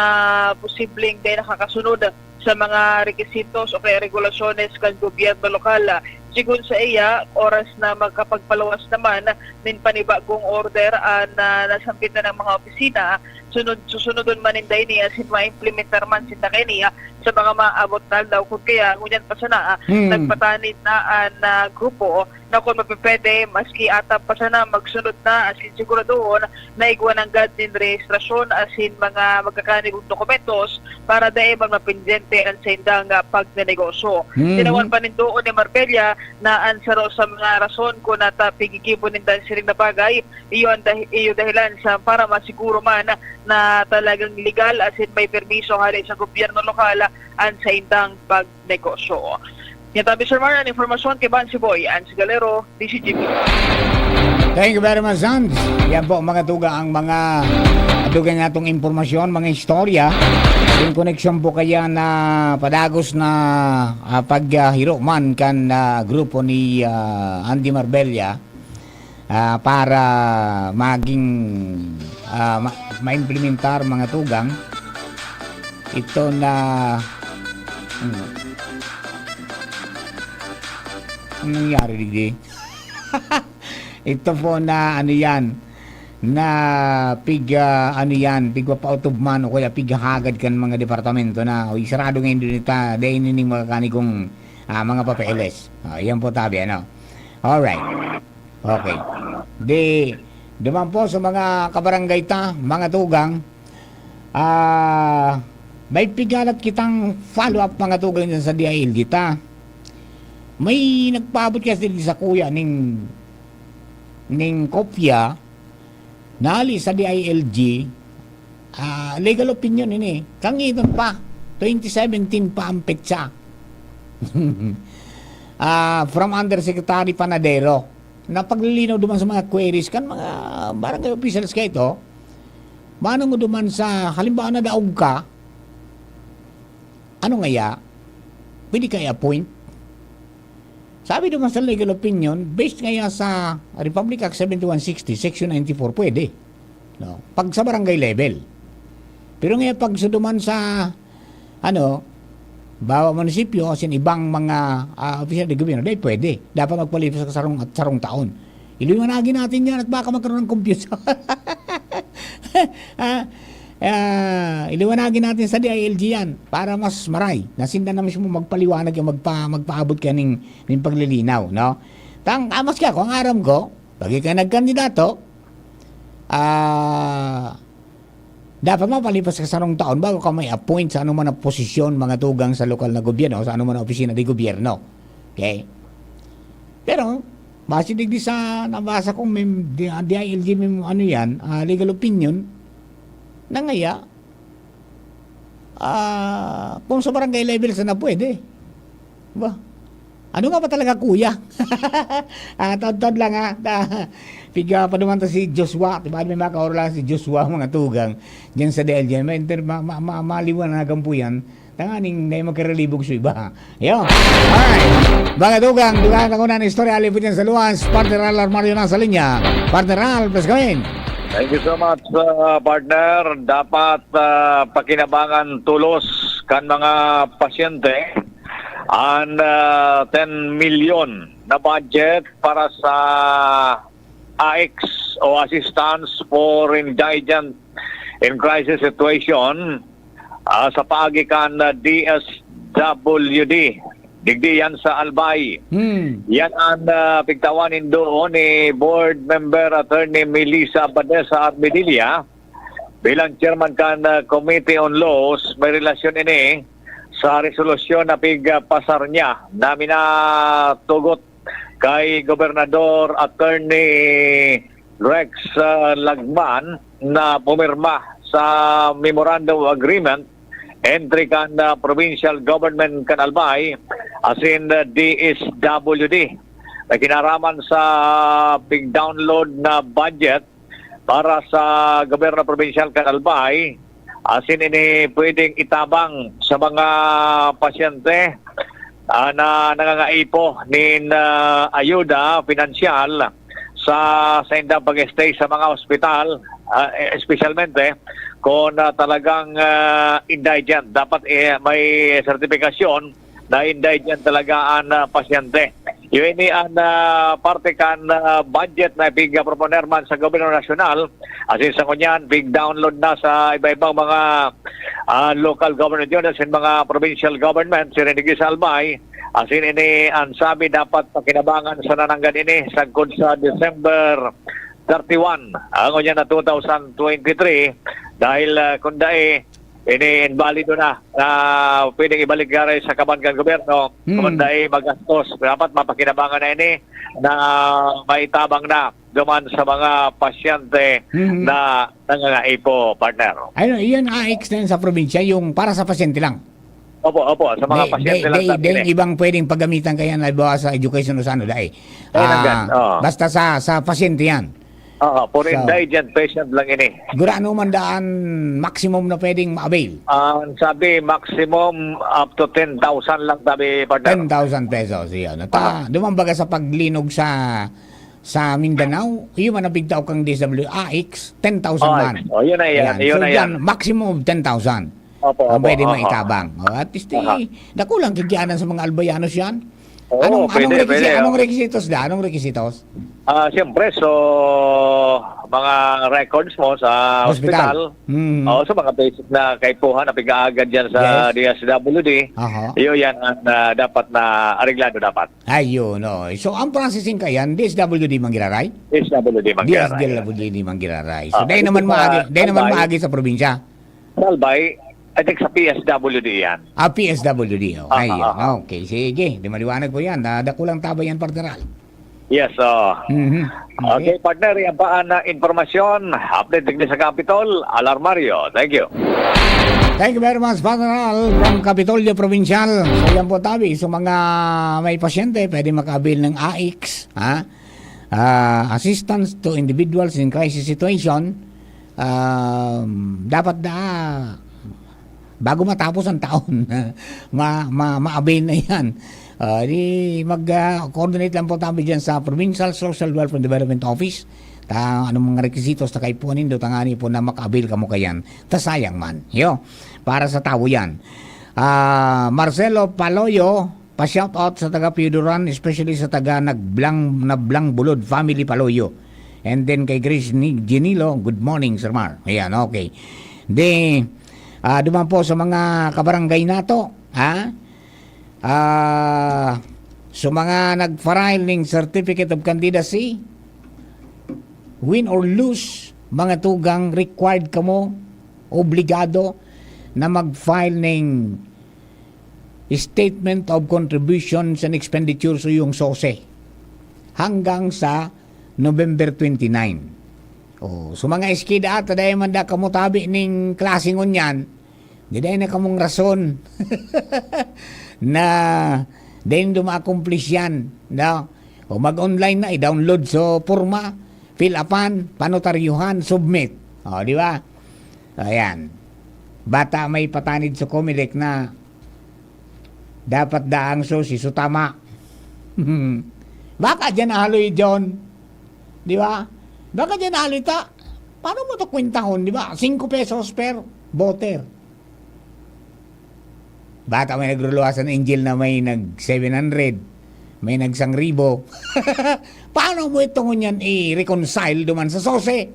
posibleng dai nakakasunod sa mga rekisitos o kaya regulasyones kan gobyerno lokal. Sigon sa iya, oras na makapagpaluwas naman nin panibagong order an ah, nasambit na ng mga opisina, sunod, susunodon man ninda ini asin maimplementar man sinda kaini ah, sa mga maabot na aldaw. Kun kaya, ngunyan pa sana, ah, Hmm. nagpatanid na an ah, grupo na kun mapipwede, maski atap pa sana, magsunod na asin siguradohon na igwa nanggad nin rehistrasyon asin mga magkakanigong dokumentos para dai man mapendyente an saindang ah, pagnenegosyo. Mhm. Tinawan panindoon ni Marbella na an saro sa mga rason kun nata pigigibo ninda an siring na bagay, iyo an dah- iyo dahilan sa para masiguro man na talagang legal asin may permiso hale sa gobyerno lokal an saindang pagnegosyo. Yan tabi, Sir Mar, an impormasyon kay Bansi Boy, Ans Galero, D C G P. Thank you very much, Sons. Yan po, mga tuga, ang mga dugang natong impormasyon, mga istorya. In connection po kaya na padagos na ah, paghiro man kan ah, grupo ni ah, Andy Marbella ah, para maging ah, ma- maimplementar, mga tugang, ito na hmm, anong nangyari digdi? Ito po na ano yan, na pig ah, ano yan, pigpapautubman o kaya pighahagad kan mga departamento na o isarado ngayon din ita, dahil nining mga kanigong ah, mga papeles. Ah, yan po tabi, ano. Alright. Okay. Di, duman po sa mga kabarangay ta, mga tugang, ah, may pigalat kitang follow-up, mga tugang, dyan sa D I L G ta. May nagpaabot kasi sa kuya ning ning kopya na hali sa D I L G, ah, legal opinion ini. Kangiton pa, twenty seventeen pa ang petsa. Ah, from Undersecretary Panadero. napaglilinaw duman sa mga queries kan mga barangay officials kaito, manong duman sa, halimbawa, nadaog ka, ano ngaya, pwede ka i-appoint? Sabi duman sa legal opinion, based ngaya sa Republic Act seventy-one sixty, Section ninety-four, pwede. No? Pag sa barangay level. Pero ngaya pag sa duman sa, ano, bawa munisipyo, as in ibang mga, ah, opisyal de gobyerno, di pwede. Dapat magpalipas ka sarong, sarong taon. Iliwanagin natin yan at baka magkaroon ng confusion. Ah, ah, iliwanagin natin sa D I L G yan para mas maray. Na sinda na mismo magpaliwanag yung magpa-, magpaabot ka ning, ning paglilinaw, no? Tang, ah, maski ako, ang aram ko, pag ikaw nagkandidato, ah, dapat mapalipas ka sarong taon bago ka may appoint sa anuman na posisyon, mga tugang sa lokal na gobyerno, sa anuman na opisina de gobyerno. Okay? Pero, base digdi sa nabasa kong mem-, di-, D I L G mem-, ano yan, ah, legal opinion, na ngaya, ah, kung sa barangay level sana pwede. Ba? Ano nga ba talaga, kuya? Ah, taod-taod lang, ha? Ta-, piga pa naman to si Joshua. Diba, may makaorla si Joshua, mga tugang. Diyan sa D L G. May inter-, ma-, ma-, ma-, maliwanagan po yan. Tanganing na yung magkaralibog sa iba. Yo. Alright. Mga tugang, dugang ako na ng istorya, alipin yan sa luwas. Partner Al Armario na sa linya. Partner Al, please go in. Thank you so much, uh, partner. Dapat, uh, pakinabangan tulos kan mga pasyente an, uh, ten milyon na budget para sa A I C S o Assistance for Indigent in Crisis Situation, ah, sa paagi kan, ah, D S W D. Digdi yan sa Albay. Hmm. Yan an, ah, pigtawan nindo ni Board Member Attorney Melissa Abadesa Armedilla bilang chairman kan, ah, Committee on Laws. May relasyon ini sa resolusyon na pigpasar niya na minatugot kay Gobernador Attorney Rex, ah, Lagman na pumirma sa Memorandum of Agreement entre kan, ah, Provincial Government kan Albay asin, ah, D S W D na kinaraman sa pig-download na budget para sa gobyerno probinsyal kan Albay, asin ini pwedeng itabang sa mga pasyente, ah, na nangangaipo nin, ah, ayuda pinansyal sa saindang pag-stay sa mga ospital, ah, eh, espesyalmente kung, ah, talagang, ah, indigent. Dapat, eh, may sertipikasyon na indigent talaga an, ah, pasyente. Iyo ini an, ah, parte kan, ah, budget na pigproponer man sa gobyerno nasyonal. Asin sa ngunyan, pig-download na sa iba-ibang mga, ah, local government units and mga provincial government, siring digdi sa Albay. Asin ini an sabi dapat pakinabangan sa nananggad ini sagkod sa December thirty-one, ang ngunyan na two thousand twenty-three, dahil, ah, kung dai, ini imbalido na, na pwedeng ibalik gari sa kaban kan gobyerno, Hmm. kung dai magastos. Dapat mapakinabangan na ini na maitabang na duman sa mga pasyente Mhm. na nangangaipo, partner. Ayun, iyan, A I C S na yun sa probinsya, yung para sa pasyente lang. Opo, opo, sa mga Dai, pasyente dai, lang dai, sabi dai ni. Ibang pwedeng paggamitan kaya na, halimbawa, sa education o sa ano, dai. Ay, nandyan, Ah, oo. Basta sa, sa pasyente yan. Oo, for So, indigent patient lang ini. Gurano man daan maximum na pwedeng ma-avail? Ang sabi, maximum up to ten thousand lang, sabi, partner. Ten thousand pesos, iyan. Ta-, Ah. Dumambaga sa paglinog sa, sa Mindanao, yun man ang pigtao kang D S W, A I C S, ten thousand Ah, man. Oh, yun na yan, Ayan. Yun So, na yan. Yan, maximum of ten thousand Opo, ang opo, pwede oho. Maitabang. O, at least, Aha. Eh, dakulang kikianan sa mga Albayanos yan. Oo, Anong, pwede, anong requisi-, pwede, anong oh. Requisitos da? Anong requisitos? Ah, siyempre, so, mga records mo sa Hospital. Hospital. Mm. Oo, so mga basic na kaipuhan na pig-aagad dyan sa Yes. D S W D. Aha. Iyo yan ang, ah, dapat na areglado dapat. Ayun, oh. So, ang processing ka yan, D S W D man giraray? D S W D man giraray. D S W D man giraray. So, Ah, dahil ito naman sa maagi, dahil naman Albay. Maagi sa probinsya. Sa Albay, I think sa P S W D yan. Ah, P S W D, oh. Ah, Ayun. ah, ah. Okay, sige. Di maliwanag po yan. Da-, dakulang tabang yan, partner Al. Yes, oh. Mhm. Okay. Okay, partner, yan pa ang, ah, impormasyon. Update digdi sa Capitol, Al Armario. Thank you. Thank you very much, Father Al, from Kapitolyo Provincial. So, yan po, tabi. So, mga may pasyente, pwede maka-avail ng A I C S, ha? ah, assistance to individuals in crisis situation, um, dapat da, bago matapos ang taon, ma-, ma-, ma-avail na yan. Ah, di mag, ah, coordinate lang po tabi dyan sa Provincial Social Welfare and Development Office. Ta, anong mga requisitos na kaipuhan nindo, tangani po na maka-avail kamo kayan. Ta sayang man. Yo, para sa tawo yan. Ah, Marcelo Paloyo, pa-shoutout sa taga Pioduran, especially sa taga Naglang, Nablang Bulod family Paloyo. And then kay Grace ni Ginilo, "Good morning, Sir Mar." Ayan, okay. Di, ah, duman po sa mga kabarangay nato, ha? Ah, sa mga nag-file ning Certificate of Candidacy, win or lose, mga tugang, required kamo, obligado na mag-file ning Statement of Contributions and Expenditures o yung sose hanggang sa November twenty-nine. Oh, so mga S K da, ta dai man da kamo tabi ning klase ngunyan, di dai na kamong rason na dai nindo ma-accomplish yan, no? O mag-online na, i-download so porma, fill upan, panotaryuhan, submit. O, di ba? Ayan. Bata may patanid sa Comelec na dapat daang susi so tama. Baka dyan nahaloy, John. Di ba? Baka dyan nahaloy ta. Paano mo to kwentahon, di ba? Singko pesos per voter. Bata may nagruluwasan ng Angel na may nag seven hundred, may nag sangribo. Paano mo ito ngunyan i-reconcile duman sa sose?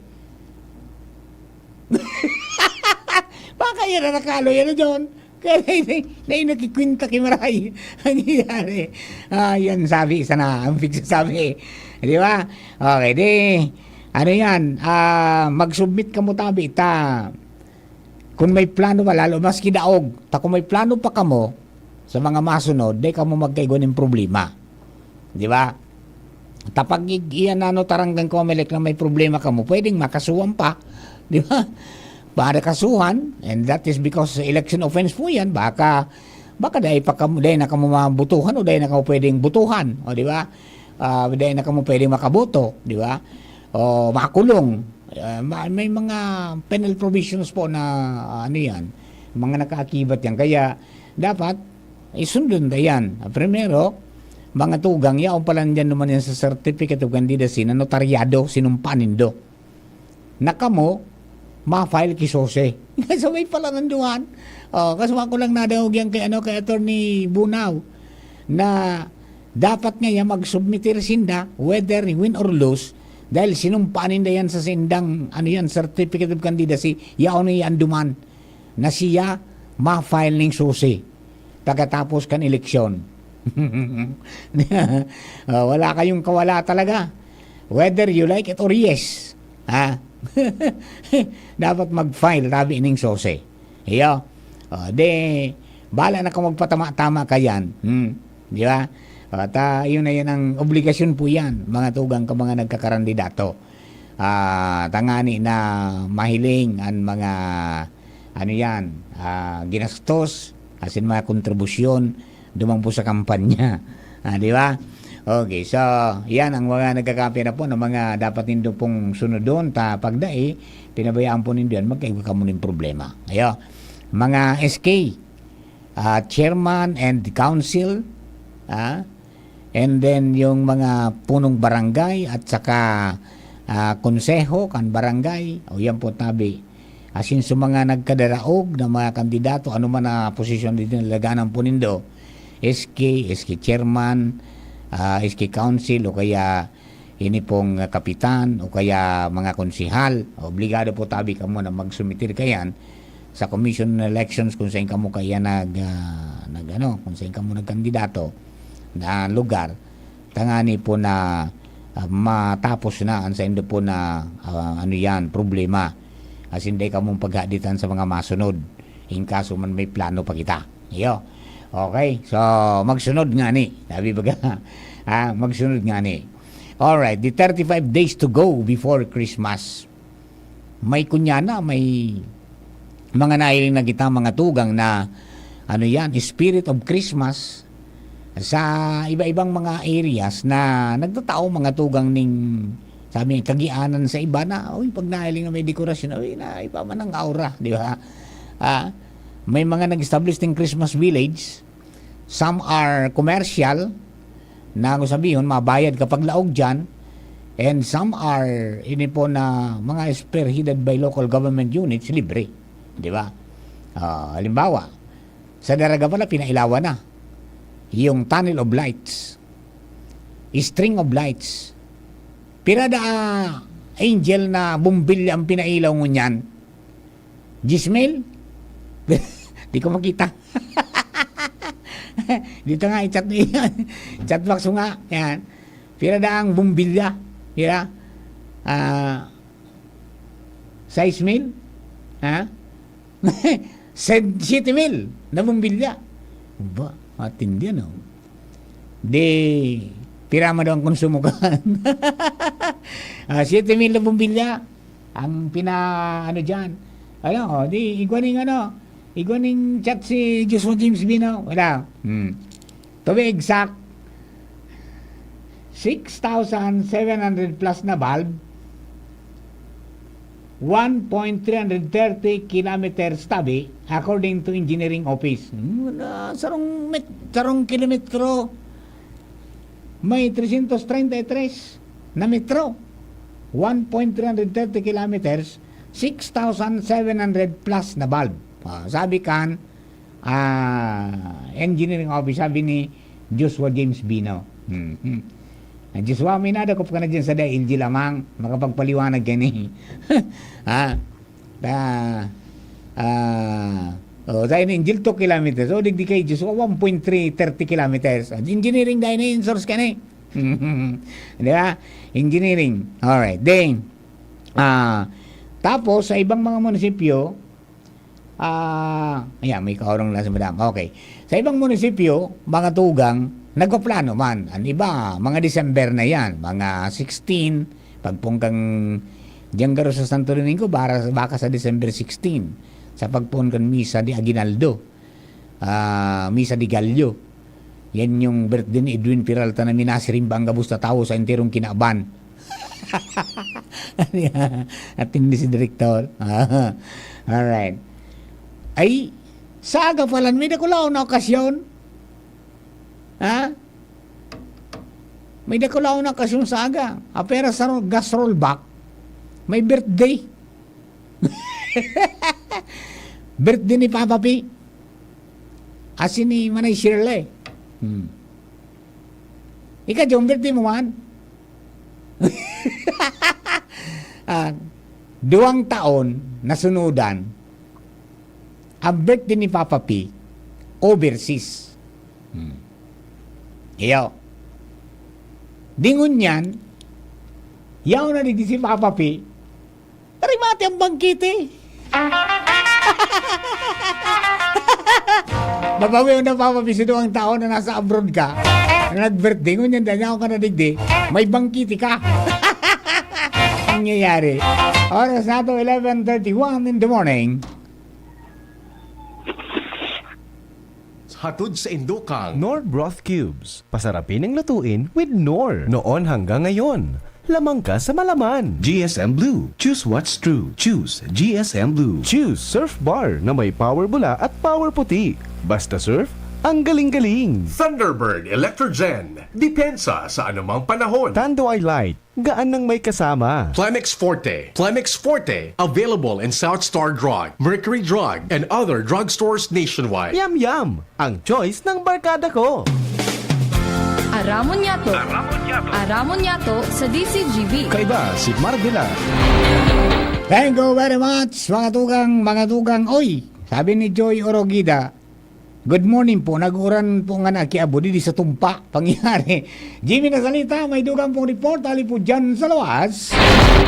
Baka yan ang nakaloy, ano, John? Kaya na, na, na nakikwinta ki Maray. Ang nangyayari. Ah, yan, sabi, isa na, ang pigsasabi. Di ba? Okay, di, ano yan, ah, mag-submit kamo tabi, ta, kung may plano pa, lalo maski daog, ta kung may plano pa kamo, sa mga masunod, di kamo magkaigwa nin problema. Di ba? Ta pag ig-, iyan ano, taranggang Comelec na may problema kamo, pwedeng makasuhan pa. Di ba? Para kasuhan, and that is because election offense po yan, baka, baka dahil pa kamo, dahil na kamo mabutuhan o dahil na kamo pwedeng butuhan. O, di ba? Ah, dahil na kamo pwedeng makaboto, di ba? O makulong. Ah, ma-, may mga penal provisions po na, ah, ano yan, mga nakaakibat yan. Kaya, dapat, isundon na yan. Ah, primero, mga tugang, yaon pala dyan naman yan sa Certificate of Candidacy na notaryado, sinumpa nindo. Na kamo, ma-file ki sose. Sa may pala nanduhan. Oh, kaso ako lang nadangog yan kay, ano, kay Attorney Bunaw, na dapat nga yan mag-submitir sinda, whether win or lose, dahil sinumpa ninda yan sa sindang, ano yan, Certificate of Candidacy, yaon na yan duman, na siya ma-file ning susi pagkatapos kan eleksyon. Ah, wala kayong kawala talaga. Whether you like it or yes, ha? Dapat mag-file, tabi ning sose. Iyo. O, di, bahala na kung magpatama-tama ka yan. Hmm. Di ba? O, ta, yun na yan ang obligasyon po yan, mga tugang ka mga nagkakarandidato. Ah, tangani na mahiling an mga, ano yan, ah, ginastos, asin mga kontribusyon, duman po sa kampanya. Ah, di ba? Okay, so, yan ang mga nagkakape na po ng mga dapat nindo pong sunodon. Ta, pagdai, pinabayaan po nindo yan, magkaiba kamo ning problema. Ayo, mga S K, ah, chairman and council, ah, and then yung mga punong barangay at saka, ah, konseho kan barangay, o yan po tabi. Asin sa mga nagkadaraog na mga kandidato, ano man na posisyon dito nalaganan po nindo, S K, S K chairman, ah, S K council, o kaya ini pong, ah, kapitan, o kaya mga konsehal, obligado po tabi kamo na magsumitir kayan sa Commission on Elections kung saan kamo kaya nag, ah, nag, ano, kung saan kamo nagkandidato na lugar, tangani po na, ah, matapos na ang saindo po na, ah, ano yan, problema. Asin dai kamong paghaditan sa mga masunod. In kaso man may plano pa kita. Iyo. Okay. So, magsunod nga ni. Sabi baga, ah, magsunod nga ni. Alright. The thirty-five days to go before Christmas. May kunya na, may mga nahiling na kita, mga tugang na, ano yan, spirit of Christmas. sa iba-ibang mga areas na nagtatao mga tugang ning, sabi nga, kagianan sa iba na, "Uy, pag nahiling na may dekorasyon, uy, na iba man ang aura," di ba? Ah, may mga nag-establish ng Christmas village, some are commercial, na kung sabihon, mabayad kapag laog dyan, and some are, ini po na mga spearheaded by local government units, libre. Di ba? Ah, halimbawa, sa Daraga pala, pinailawan na yung tunnel of lights, string of lights. Pira da, Angel, na bombilya ang pinailaw ngunyan? Diyes mil? Di ko makita. Dito nga, i-chat mo yan. Chat box mo nga. Yan. Pira da ang bombilya? Pira? Ah, sais mil? Ha? Sen-, siyete mil na bombilya. Ba, matindi, ano? Di, pira man daw ang konsumo kan? Ah, siyete mil na bombilya ang pina-, ano diyan. Ano, oh, di, igwa ning ano, igwa ning chat si Joshua James Bino. Wala. Hmm. To be exact, six thousand seven hundred plus na bulb, one point three hundred thirty kilometers tabi, according to engineering office. Hmm, na sarong met-, sarong kilometro, may three hundred thirty-three na metro. One point three hundred thirty kilometers, six thousand seven hundred plus na bulb. Ah, sabi kan, ah, engineering office, sabi ni Joshua James Bino. Mhm. Ah, Joshua, may nadakop ka na dyan sa L G lamang, makapagpaliwanag ka ni. Ha? Ah, ah, oh, sa ini, Angel, two kilometers. O, digdi kay Joshua, one point three thirty kilometers. Ah, engineering dahil na yung source ka na eh. Di ba? Engineering. Alright. Then, ah, tapos, sa ibang mga munisipyo, ah, ayan, may kaurong lang si madam. Okay. Sa ibang munisipyo, mga tugang, nagpaplano man. Ang iba, mga December na yan, mga sixteen, pagpungkang diyan garo sa Santo Domingo, bara-, baka sa December sixteen, sa pagpungkang Misa de Aguinaldo, ah, Misa de Gallo. Yan yung birthday ni Edwin Peralta na minasirimba ang gabos na tawo sa enterong kinaban. At hindi si Direktor. Alright. Ay, sa aga pa lang, may dakulaw na okasyon. Ha? May dakulaw na okasyon sa aga. Apera sa ro-, gas rollback. May birthday. Birthday ni Papa P. Asin ni Manay Shirley. Hmm. Ika, John, birthday mo man? Ah, duwang taon na sunudan, ang birthday ni Papa P, overseas. Hmm. Iyo. Di ngunyan, yaon na digdi si Papa P, tarimati ang bangkete. Mabawi na, Papa P, sa duwang taon na nasa abroad ka, na nag-birthday, ngunyan dahil ako ka na digdi, may bangkete ka. Nangyayari. Oras na to, eleven thirty-one in the morning. Hatod sa Indokang Knorr Broth Cubes. Pasarapin ang lutuin with Knorr. Noon hanggang ngayon, lamang ka sa malaman. G S M Blue. Choose what's true. Choose G S M Blue. Choose Surf Bar na may power bula at power puti. Basta surf, ang galing-galing. Thunderbird Electrogen. Depensa sa anumang panahon. Tanduay Light. Gaan nang may kasama. Plemex Forte. Plemex Forte. Available in South Star Drug, Mercury Drug, and other drugstores nationwide. Yum Yum! Ang choice ng barkada ko. Aramon Yato. Aramon Yato sa D C G B. Kaiba si Marvila. Thank you very much, mga tugang, mga tugang. Oy, sabi ni Joy Orogida, "Good morning po. Nag-uran po nga na kiabo didi sa tumpa." Pangyari. Jimmy na salita, may dugang pong report. Ali po dyan sa lawas.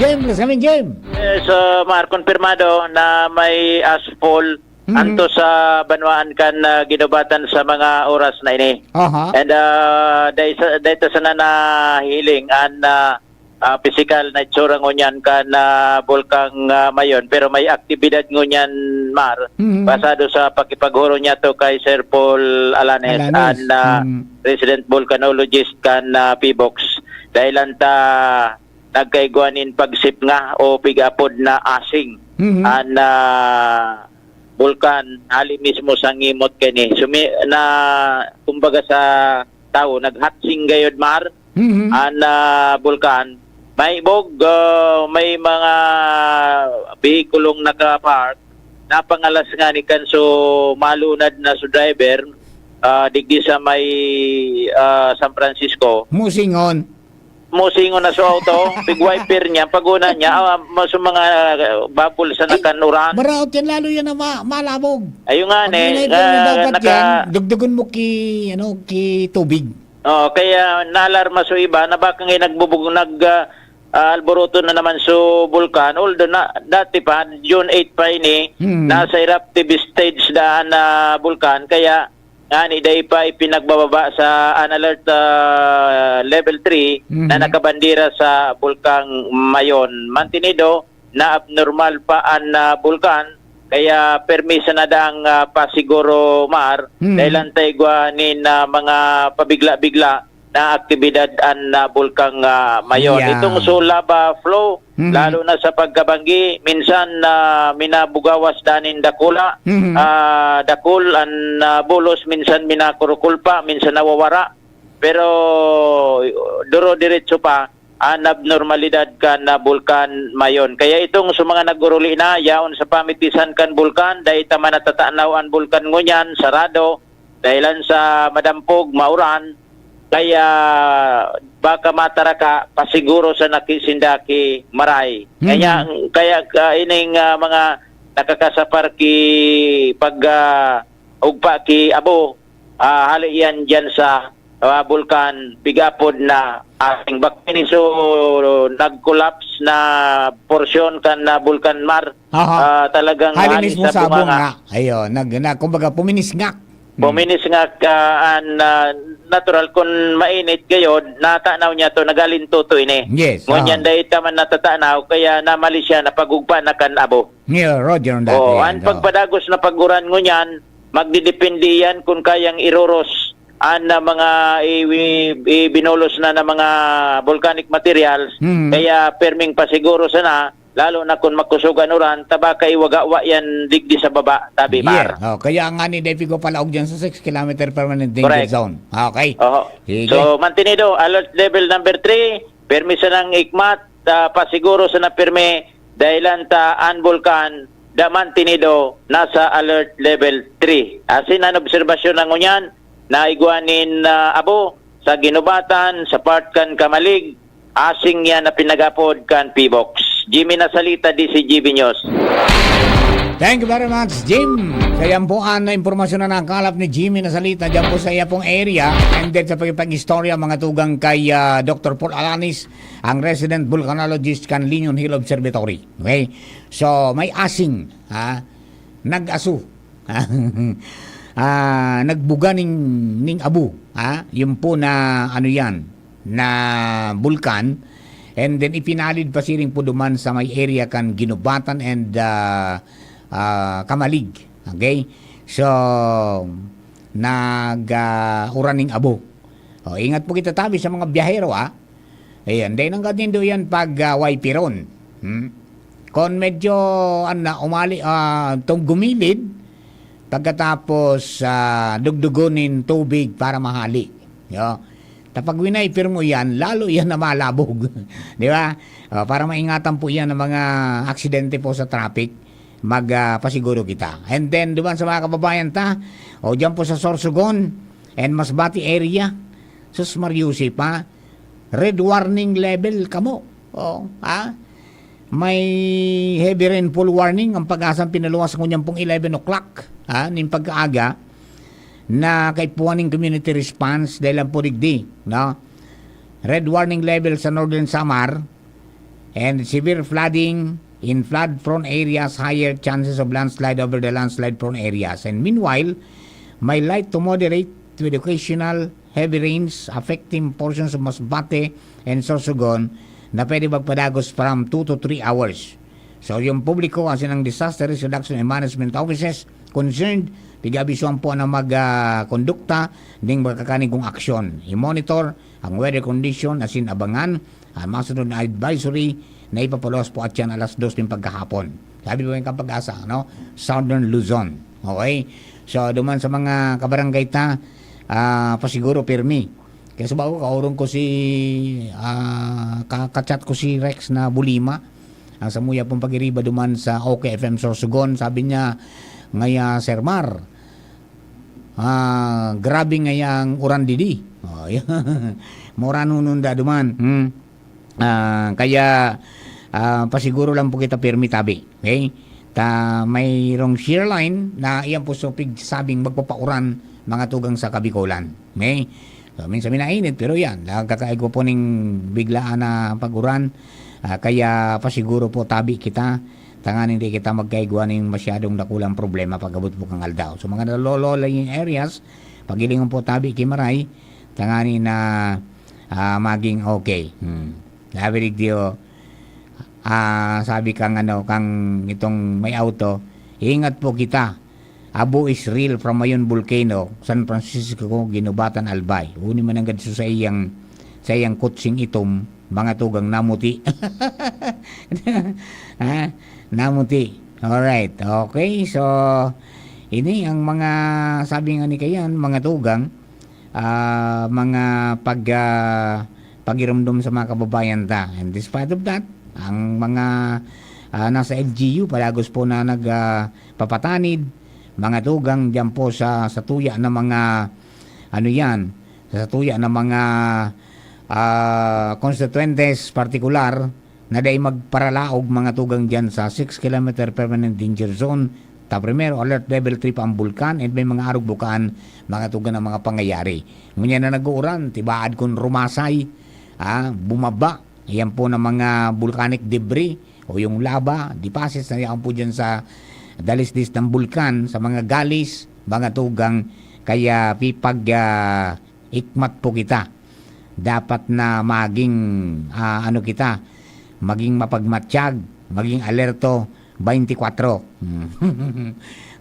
Jim, please kami, Jim. Yes, uh, Mar, konfirmado na may ashfall Mhm. anto sa banwaan kan, uh, Guinobatan sa mga oras na ini. Aha. And, uh, dahil sa, dahil sa nanahiling, an, uh, ah, pisikal na itsura ngunyan kan, ah, Bulkang, ah, Mayon, pero may aktibidad ngunyan, Mar, Mhm. basado sa pakipaghuro niya to kay Sir Paul Alanes, Alanes. an, ah, Mhm. resident volcanologist kan, ah, PHIVOLCS. Dahil lang ta nagkaigwa nin pagsipnga o pig-apod na asing Mhm. an, ah, bulkan, hali mismo sa ngimot kani. Sumi-, na, kumbaga sa tawo, naghatsing gayod, Mar, Mhm. an, ah, bulkan. May bog, ah, may mga behikulong nakapark, napangalas ngani kan so malunad na so driver, ah, digdi sa may, ah, San Francisco. Musingon. Musingon na so auto, big wiper niya, paguna niya, ah, mas mga, ah, bubbles na kan uran. Maraot yan, lalo yan na ma-, malabog. Ayun nga, Pag ne, may ah, dagat naka- yan, dugdugon mo ki, ano, ki tubig. Oo, kaya naalarma so iba na baka nga nagbubug-, nag, ah, ah, alboroto na naman so bulkan. Although na, dati pa, June eight pa ini, Hmm. nasa eruptive stage daan na bulkan. Kaya, ngani, dai pa ipinagbababa sa an alert, ah, level three Mhm. na nakabandera sa Bulkang Mayon. Mantenido na abnormal pa an, ah, bulkan, kaya permi sana daang, ah, pasiguro, Mar, Mhm. dahil an taigwa nin, ah, mga pabigla-bigla na aktibidad an, ah, Bulkang, ah, Mayon. Yeah. Itong so lava flow, Mhm. lalo na sa pagkabanggi, minsan, ah, minabugawas danin dakula, Mhm. ah, dakul an, ah, bulos, minsan minakurukulpa, minsan nawawara. Pero duro diretso pa an abnormalidad kan, ah, Bulkan Mayon. Kaya itong sa mga nag-uruli na, yaon sa pamitisan kan bulkan, dai ta man natatanaw an bulkan ngunyan, sarado, dahilan sa madampog, mauran, kaya baka mataraka, pasiguro sa naki-, sinda ki Maray. Mhm. Kaya, kaya, ah, ining, ah, mga nakakasapar ki pag, ah, ugpa ki abo, ah, hali yan dyan sa, ah, bulkan, pig-apod na asing. Baka ini so nag-collapse na porsyon kan, ah, bulkan, Mar. Aha. Ah, talagang Hali hali mismo sa sa bunga bunga. nga. Ayun, nag-, na, kumbaga, puminisngak. Hmm. Puminisngak, ah, an, ah, natural, kun mainit gayod, natanaw niya to, nagalinto to ini. Yes, Ngunyan, aha. dai ta man natatanaw, kaya namali siya na pag-ugpa na kan abo. Yeah, Roger, on that, Oo, yan, an oo. pagpadagos na pag-uran ngunyan, magdidepende yan kun kayang iroros an, ah, mga i-, i-, ibinulos na, na mga volcanic materials. Hmm. Kaya perming pasiguro sana, lalo na kun makusog an uran, ta baka iwagawa yan digdi sa baba, tabi, Mar. Yeah. Oh, kaya nga ni Defi ko palaog dyan sa six kilometer permanent danger Correct. zone. Okay. Oho. Sige. So, mantenido, alert level number three, permi sanang ikmat, ah, pasiguro sana permi, dahilan ta an bulkan, da mantenido, nasa alert level three. Asin an obserbasyon na ngunyan, naigwa nin, ah, abo, sa Guinobatan, sa part kan Camalig, asing yan na pinag-apod kan PHIVOLCS. Jimmy Nasalita, D C G B News. Thank you very much, Jim. Sa yan po ang impormasyon na nakalap ni Jimmy Nasalita dyan po sa iya pong area. And then sa pagpag-istorya, mga tugang kay, ah, Doctor Paul Alanis, ang resident volcanologist kan Liñon Hill Observatory. Okay? So, may asing, ha? Nag-aso. Ah, nagbuga ning, ning abo, ha? Yun po na, ano yan, na bulkan. And then, ipinalid pa siring po duman sa may area kan Guinobatan and, ah, ah, Camalig. Okay? So, nag, ah, uran ning abo. O, ingat po kita tabi sa mga biyahero, ha? Ayan, dai nanggad nindo yan pag, ah, wiperon. Hmm? Kon medyo, ano na, umali, ah, tong gumilid, pagkatapos, ah, dugdugon nin tubig para mahali. Yo. Ta pag winiper mo yan, lalo yan na malabog. Di ba? O, para maingatan po yan ng mga aksidente po sa traffic, mag, ah, pasiguro kita. And then, duman sa mga kababayan ta, o dyan po sa Sorsogon and Masbate area, sus, Mariusi pa, red warning level kamo. O, ha? May heavy rainfall warning ang PAGASA pinaluwas ngunyan pong eleven o'clock, ha, nin pagkaaga, na kaipuhan nin community response dahil lang po digdi, no? Red warning level sa Northern Samar, and severe flooding in flood-prone areas, higher chances of landslide over the landslide-prone areas. And meanwhile, may light to moderate with occasional heavy rains affecting portions of Masbate and Sorsogon, na pwede magpadagos from two to three hours. So, yung publiko asin ang Disaster Risk Reduction and Management Offices concerned, pig-aabisuhan po na mag, ah, kondukta ning magkakanigong aksyon. I-monitor ang weather condition asin abangan ang masunod na advisory na ipapaluwas po at yan alas dos nin pagkahapon. Sabi po yung Kapag-asa, no? Southern Luzon. Okay? So, duman sa mga kabarangay ta, ah, pasiguro pirmi. Kaya sa bago, kaurong ko si, ah, ka-, ka-chat ko si Rex na Bulima. Ang samuya pong pag-iriba duman sa OK F M Sorsogon, sabi niya, "Ngaya, Sir Mar, ah, grabe ngaya ang uran didi." Oh, yan. Mauran nunda duman. Hmm. Ah, kaya, ah, pasiguro lang po kita pirmi tabi. Okay? Ta mayroong shear line na iyan po so pigsabing magpapauran mga tugang sa Kabikolan. Okay? So, minsan minainit, pero yan, nagkakaigwa po ning biglaan na pag-uran. Ah, kaya pasiguro po tabi kita, tanganing di kita magkaigwa ning masyadong dakulang problema pag-abot po kang aldaw. So, mga nalolola yung areas, pagilingon po tabi ki Maray, tanganing na, ah, maging okay. Hmm. Sabi ni Dio, ah, sabi kang ano, kang itong may auto, "Ingat po kita. Abu is real from Mayon Volcano, San Francisco, Guinobatan, Albay." Uni man nanggad sa iyang, sa iyang kutsing itom, mga tugang namuti. Ha? Namuti. Alright. Okay, so, ini ang mga, sabi nga ni Kayan, mga tugang, ah, mga pag, ah, pagirumdom sa mga kababayan ta. And despite of that, ang mga, ah, nasa L G U, palagos po na nag, ah, papatanid, mga tugang diyan po sa, sa tuya na mga, ano yan, sa tuya na mga, ah, constituentes partikular na dai magparalaog mga tugang diyan sa six kilometer permanent danger zone. Ta primero, alert level three pa ang bulkan and may mga arog bukaan mga tugang na mga pangyayari. Ngunyan na nag-uuran, tibaad kun rumasay, ah, bumaba, iyan po ng mga volcanic debris o yung lava, deposits na yan po dyan sa dalisdis ng bulkan, sa mga galis, mga tugang, kaya pipag, ah, ikmat po kita. Dapat na maging, ah, ano kita, maging mapagmatyag, maging alerto, twenty-four.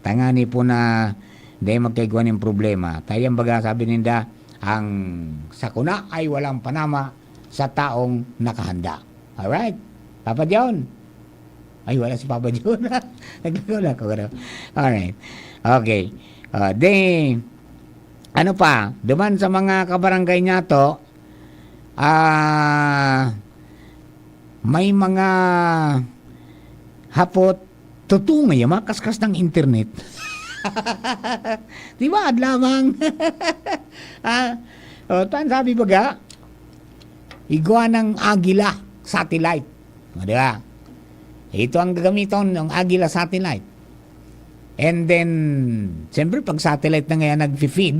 Tangani po na dai magkaigwa nin problema. Tayan baga sabi ninda, "Ang sakuna ay walang panama sa taong nakahanda." Alright? Papa John? Ay, wala si Papa John. Naglakaw-lakaw ka na. Alright. Okay. Ah, de, ano pa? Duman sa mga kabarangay niya to, ah, may mga hapot, totoo nga yan, makaskas ng internet. Di ba, ad lamang? Ah, o, tan sabi baga, igwa ng Agila satellite. O, di ba? Ito ang gagamiton ng Agila satellite. And then, siyempre, pag satellite na ngayon nagfi-feed,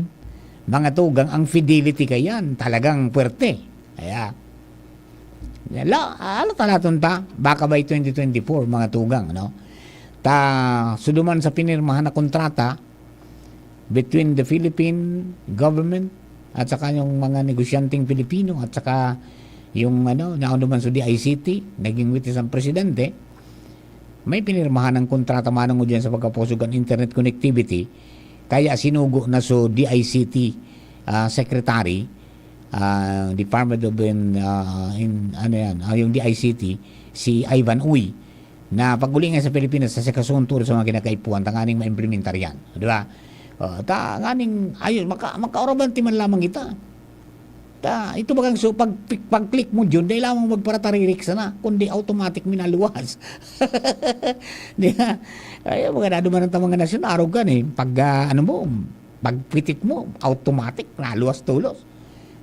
mga tugang, ang fidelity kayan, talagang puwerte. Kaya, la, ano talaton ta? Baka by twenty twenty-four, mga tugang, no? Ta, suduman sa pinirmahan na kontrata between the Philippine government at saka yung mga negosyanteng Pilipino at saka yung, ano, naon naman sa D I C T, naging witness ang presidente, may pinirmahan ng kontrata manungod yan sa pagkapusog kan internet connectivity. Kaya sinugo na so D I C T, ah, secretary, ah, Department of in, ah, in, ano yan, ah, yung D I C T, si Ivan Uy, na pag-uli nga sa Pilipinas, sa sekasunod sa mga kinakaipuhan, tanganing maimplementar yan. Di ba? Oh, ta, nganing, ayun, maka, makaurabanti man lamang kita. Ta, ito bagang so, pag, pag-click mo dyan, dahil lamang magparataririk sana, kundi automatic minaluwas. Di ba? Ay, mga nado man ang tamang nasyon, arog ka ni. Pag, ah, ano mo, pag pitik mo, automatic, naluwas tulos.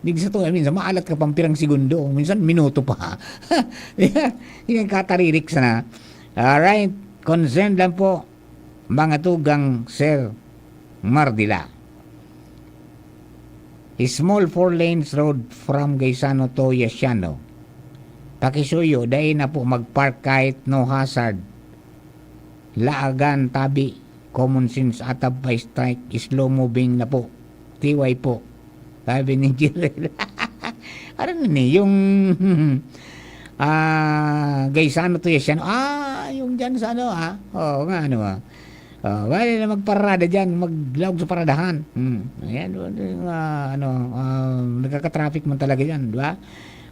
Di sa to, minsan maalat ka pang pirang segundo, minsan minuto pa. Di ba? Yung kataririk sana. Alright, concerned lang po, mga tugang Sir Mardila. Small four lanes road from Gaisano to Yasiano. Pakisuyo, dai na po mag-park kahit no hazard. Laagan, tabi, common sense, atab pa strike, slow moving na po. T Y po. Sabi ni Jirel. Ano ni yung, Ah, gay sa ano to, yes, yan. Ah, yung dyan sa ano, ah. Oo nga, ano, ah. Oh, wala na magparada dyan, maglaog sa paradahan. Hmm. Ayan, yung, ah, ano, ah, nagkaka-traffic man talaga dyan, di ba?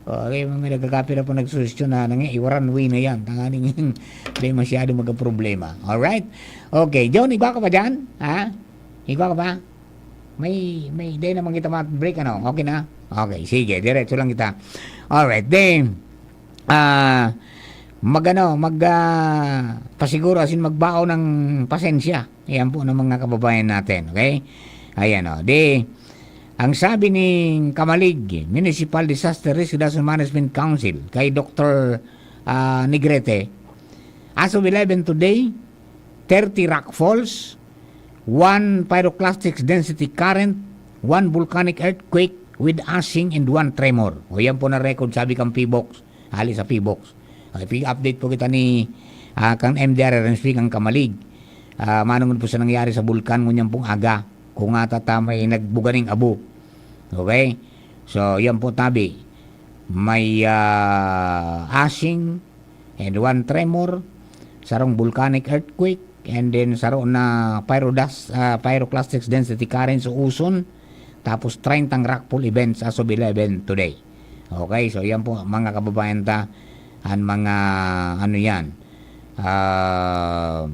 Oh, kaya mga nagkakapira po nagsusyon na, nang iwaran way na yan. Tanganing hindi masyado magka-problema. Alright? Okay, John, igwa ka pa dyan? Ha? Igwa ka pa? May, may, di naman kita ma-break, ano? Okay na? Okay, sige, diretso lang kita. Alright, then, ah, mag-ano, mag, ah, pasiguro, as in, magbao ng pasensya. Ayan po ng mga kababayan natin, okay? Ayan, oh. Di, ang sabi ni Kamalig Municipal Disaster Risk Reduction Management Council kay Doktor, ah, Negrete, as of eleven today, thirty rockfalls, one pyroclastic density current, one volcanic earthquake with ashing and one tremor. O yan po na record, sabi kang P-Box. Hali sa P-Box. Okay, pi-update po kita ni, ah, kang M D R R M C, kang Kamalig. Ah, manungod po sa nangyari sa bulkan ngunyan pong aga. Kung ata ta may nagbuganing abo. Okay? So, yan po tabi. May, ah, ashing and one tremor, sarong volcanic earthquake, and then saro na pyrodas-, ah, pyroclastic density currents o uson, tapos treyntang rockfall events as of eleven today. Okay, so yan po, mga kababayan ta, ang mga, ano yan, ah,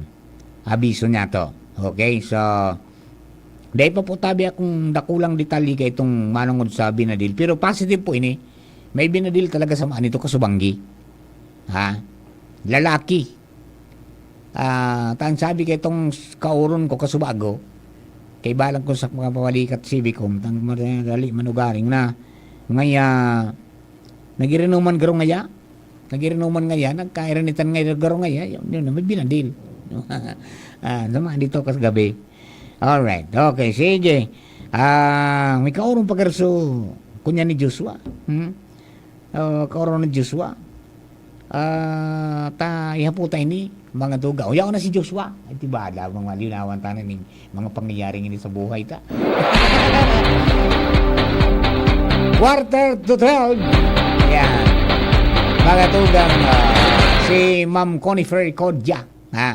abiso niya to. Okay, so, dahil pa po tabi akong dakulang detalye kay itong manungod sa binadil. Pero positive po ini, may binadil talaga sa mga nito kasubanggi. Ha? Lalaki. Ah, tan sabi kay itong s-, kauron ko, kasubago, kay balang ko sa mga pawalikat sibikom, tang madali manugaring na. Ngaya, nagirinuman garo ngaya? Nagirinuman ngaya? Nagkairanitan ngaya garo ngaya? Yun, yun, may binadil. Ah, naman dito kas gabi. Alright. Okay, sige. Ah, may kauron pa garso kunya ni Joshua. Hmm? Oh, kauron ni Joshua. Ah, ta, ihapo tayo ni mga duga. O, yaon na si Joshua. Ay, di ba, alam, mga liwnawan tayo ning mga pangyayaring ini sa buhay ta. Quarter to twelve. Ayan. Mga tugang, ah, si Ma'am Conifer Codja. Ha?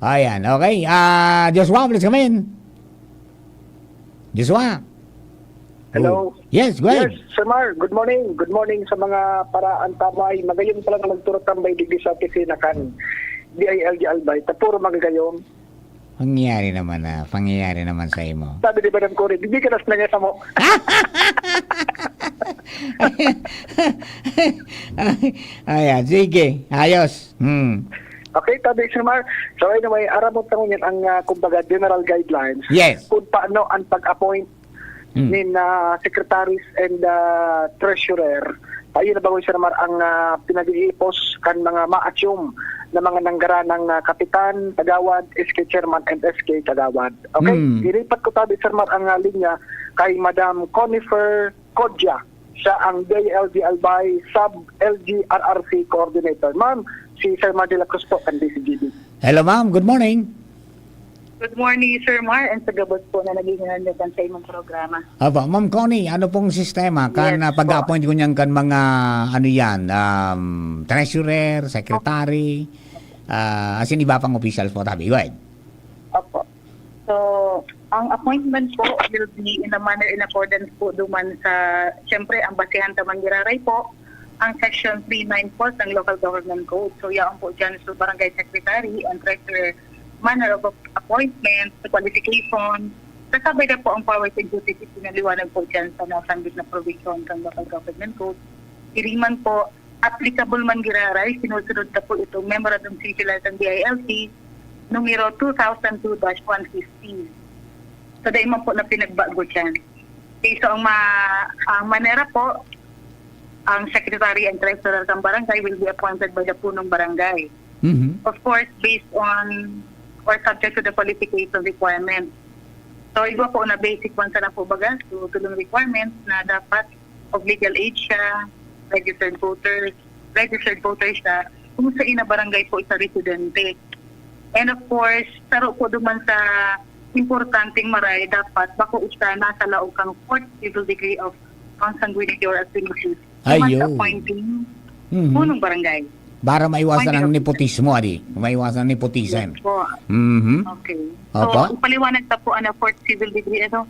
Ayan, okay. Ah, Joshua, please come in. Joshua. Hello. Oh. Yes, go ahead. Yes, Sir Mar, good morning. Good morning sa mga paraantabay. Magayon pala na magturot tambay digdi sa opisina kan D I L G Albay. Ta puro magagayon. Pangyayari naman na, pangyayari naman sa imo. Sabi ni Madam Cory, "Hindi ka nas na niya sa mo." Ayan, sige. Ayos. Hmm. Okay, tabi, Sir Mar. So, anyway, aram mo tangon yan ang, ah, kumbaga, general guidelines. Yes. Kung paano ang pag-appoint Hmm. nin, ah, secretaries and, ah, treasurer. Ayun na ba, Sir Mar, ang, ah, pinag-iipos kan mga ma-assume na mga nanggaranang, ah, kapitan, kagawad, S K chairman, and S K kagawad. Okay? Hmm. Ilipat ko tabi, Sir Mar, ang, ah, linya kay Madam Conifer Codja. Siya ang D I L G Albay Sub L G R R C Coordinator. Ma'am, si Sir Mar de la Cruz po, kan D C G B. Hello, ma'am. Good morning. Good morning, Sir Mar, and sa gabos po na naging nanonood sa imong programa. Apo, Ma'am Connie, ano pong sistema kan, Yes ah, po. pag-appoint ko niyan kan mga, ano yan, um, treasurer, secretary, ah, as in iba pang officials po, tabi? Go ahead. Opo. So, ang appointment po will be in a manner in accordance po duman sa, siyempre, ang basihan ta man giraray po, ang Section three nine four ng Local Government Code. So, yaon po dyan sa barangay secretary and treasurer, manner of ap-, appointment, sa qualification. Kasabay na po ang powers and duties, pinaliwanag po dyan sa nasambit na provision ng Local Government Code. Iri man po, applicable man giraray, sinusunod na po itong Memorandum Circular ng D I L T, numero two thousand two dash one fifteen. So, dahil man po na pinagbago dyan. Okay, so ang ma-, ang manera po, ang secretary and treasurer ng barangay will be appointed by the punong barangay. Mhm. Of course, based on or subject to the qualification requirement. So, igwa po na basic one sana po baga, so, tulong requirements na dapat of legal age siya, registered voters, registered voter siya, kung sa ina barangay po isa residente. And of course, saro po duman sa importanteng maray, dapat bako usa nasa laog kang fourth civil degree of consanguinity or affinity. Ayo. Once appointing, Mhm. Punong barangay. Para maiwasan ang nepotismo, adi. Maiwasan ang nepotism. Yes po. Mhm. Okay. So, opo. Ang paliwanag ta po, ano, fourth civil degree, ano,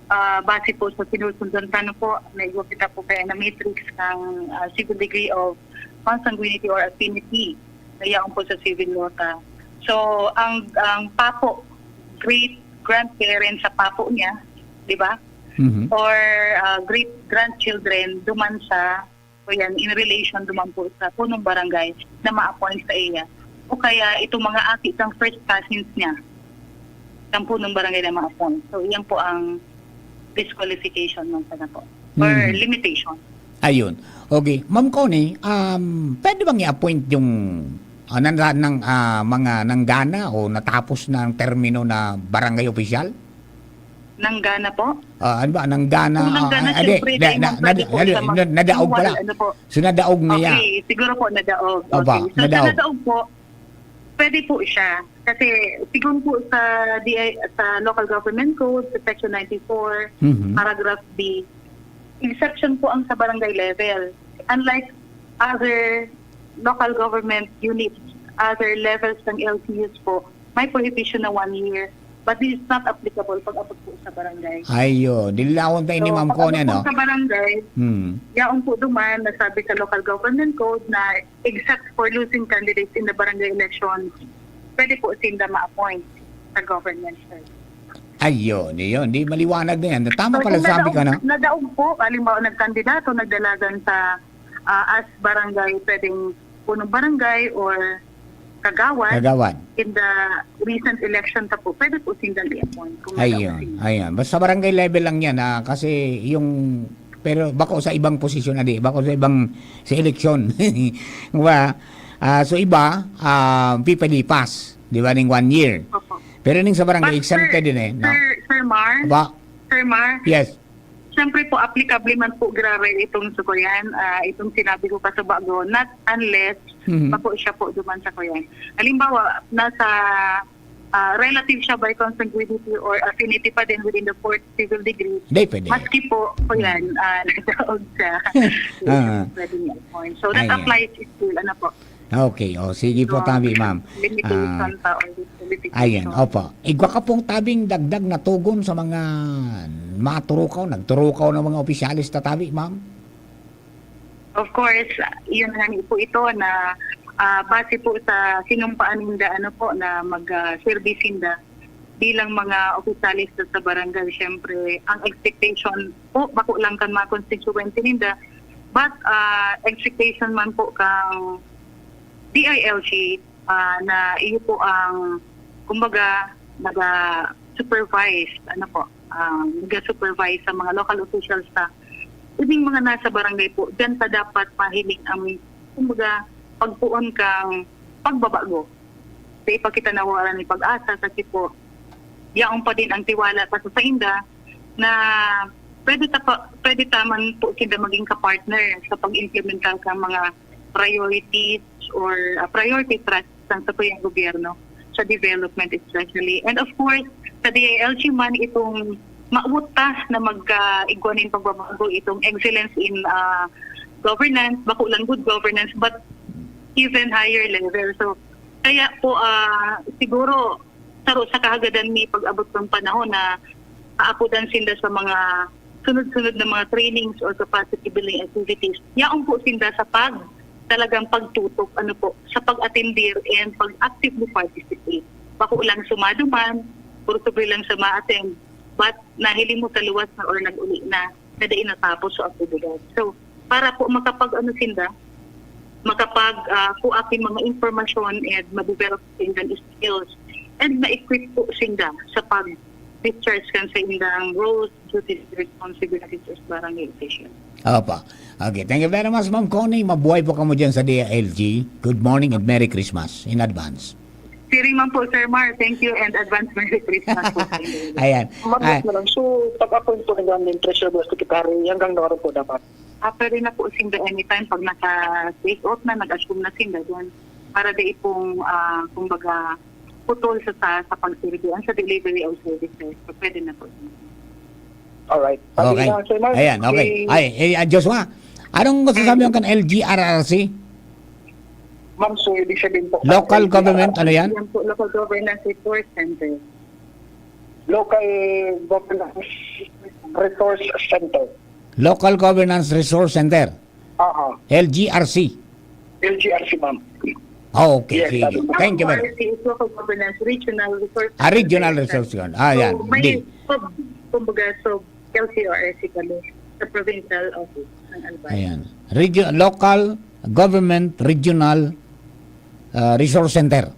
ah, base po sa sinusundan ta, ano po, naigwa kita po kaya na matrix ng, ah, civil degree of consanguinity or affinity na yaon po sa civil law ta. So, ang, ang papo, great grandparents sa papo niya, di ba? Mhm. Or, ah, great grandchildren, duman sa, o yan, in relation duman po sa punong barangay na ma-appoint sa iya. O kaya, itong mga aki kang first cousins niya, ng punong barangay na ma-appoint. So, iyan po ang disqualification ng sana po. Or Mhm. limitation. Ayun. Okay. Ma'am Connie, um, pwede bang i-appoint yung, ah, nan-, nang, ah, mga nanggana o natapos na ang termino na barangay opisyal? Nanggana po? Ah, ano ba? Nanggana, Kung nanggana, ah, ah, di, siyempre, na, dahil na, ma'am, pwede na, po na, siya mag-, na, nadaog pala. Ano po? So, nadaog na yan. Okay, siguro po nadaog. Opo, Okay. So, nadaog. Sa nadaog po, pwede po siya. Kasi, sigon po sa D I, sa Local Government Code, sa Section ninety-four, Mhm. paragraph B, exception po ang sa barangay level. Unlike other local government units, other levels ng L G Us po, may prohibition na one year. But this is not applicable pag abot po sa barangay. Ayo, dilawon tayo ni So, Ma'am pag Connie, abot po no? sa barangay, Hmm. yaon po duman, nasabi sa Local Government Code na except for losing candidates in the barangay election, pwede po sinda ma-appoint sa government, sir. Ayun, yun. Di maliwanag na yan. Tama So, pala kung sabi ko, nadaog, no? nadaog po, halimbawa, nagkandidato, nagdalagan sa, ah, as barangay, pwedeng punong barangay or kagawad Kagawad. in the recent election ta po, pwede po sindang i-appoint kung Ayun, nadaog sila. ayun. Basta barangay level lang yan, ah, kasi yung, pero bako sa ibang posisyon na di, bako sa ibang, sa eleksyon. Wa, ah, so iba, ah, pipilipas, di ba, ning one year. Opo. Pero ning sa barangay, But, exempted sir, din eh, no? Sir, Sir Mar? Ba? Sir Mar? Yes. Siyempre po, applicable man po grabe itong sa kuyan, ah, itong sinabi ko kasubago, not unless Mhm. pa po siya po duman sa kuyan. Halimbawa, nasa, ah, relative siya by consanguinity or affinity pa din within the fourth civil degree. Di, pwede. Maski po, kuyan, Mhm. ah, nagdaog sa Ah. pwede niya appoint. So, that Ayan. applies still, ano po. Okay, o, sige po, So, tabi, ma'am. limitation Ah, pa or disqualification. ayan, opo. Igwa ka pong tabing dagdag na tugon sa mga maturukaw, nagturukaw ng mga opisyalis ta tabi, ma'am? Of course, yun nga ni po ito na, ah, base po sa sinumpaan ninda, ano po, na mag, ah, serbi sinda bilang mga opisyalis sa, sa barangay, siyempre, ang expectation po, bako lang kan mga konstituyente ninda, but, ah, expectation man po kang D I L G, ah, na iyo po ang, kumbaga, naga-supervise, ano po, ah, naga-supervise sa mga local officials sa ining mga nasa barangay po. Diyan pa dapat mahiling ang, kumbaga, pagpuon kang pagbabago. Sa ipakita na wala ni pag-asa kasi po, yaon pa din ang tiwala pa sa sainda na pwede ta pa, pwede ta man po sila maging kapartner sa pag-implementar sa mga priorities or, ah, priority trust ng satuyang gobyerno sa development especially. And of course, sa D I L G man, itong maawot ta na mag, ah, igwa nin pagbabago, itong excellence in, ah, governance, bako lang good governance, but even higher level. So, kaya po, ah, siguro, saro sa kahagadan ni pag-abot ng panahon na aapodan sinda sa mga sunod-sunod na mga trainings or capacity building activities. Yaon po sinda sa pag talagang pagtutok, ano po, sa pag-atendir and pag-actively participate. Bako lang sumado man, puro subli lang sa ma-attend, but nahiling mo sa luwas na or nag-uli na, na dai natapos sa aktibidad. So, para po makapag-ano sinda, makapag, ah, kuha king mga impormasyon and ma-develop sa indang skills and ma-equip po sinda sa pag-discharge kan sa indang roles, duties, responsibilities as barangay official. Opo. Okay, thank you very much, Ma'am Connie. Mabuhay po kamo dyan sa D I L G. Good morning and Merry Christmas in advance. Siring man po, Sir Mar. Thank you and advance Merry Christmas po sa inyo. Ayan. Mabilis Ah. na lang. So, pag-appoint po ng Government Treasurer Secretary, hanggang naroon po dapat? Ah, pwede na po sinda anytime pag naka-take off na, nag-assume na sinda doon. Para dai pong, ah, kumbaga, putol sa, sa, sa pagserbi, ang sa delivery of services. So, pwede na po. Alright. Pati Okay. na, Sir Mark, Ayan, okay. si Ay, eh, ah, Joshua, anong masasabi mo kan L G R R C? Ma'am, so ibig sabihin po, Local L G R C, government, ano yan? Yan po, local governance resource center. Local Governance Resource Center. Local Governance Resource Center, Aha. L G R C. L G R C, ma'am. Okay, Yes, sige. sabi- Thank you very L G R C is local governance regional resource Ah, regional center. resource yun. Ah, yan. So, may Di. sub, kumbaga, sub L C R C kami sa provincial office ng Albay. Ayan. Regio- local government regional ah, resource center.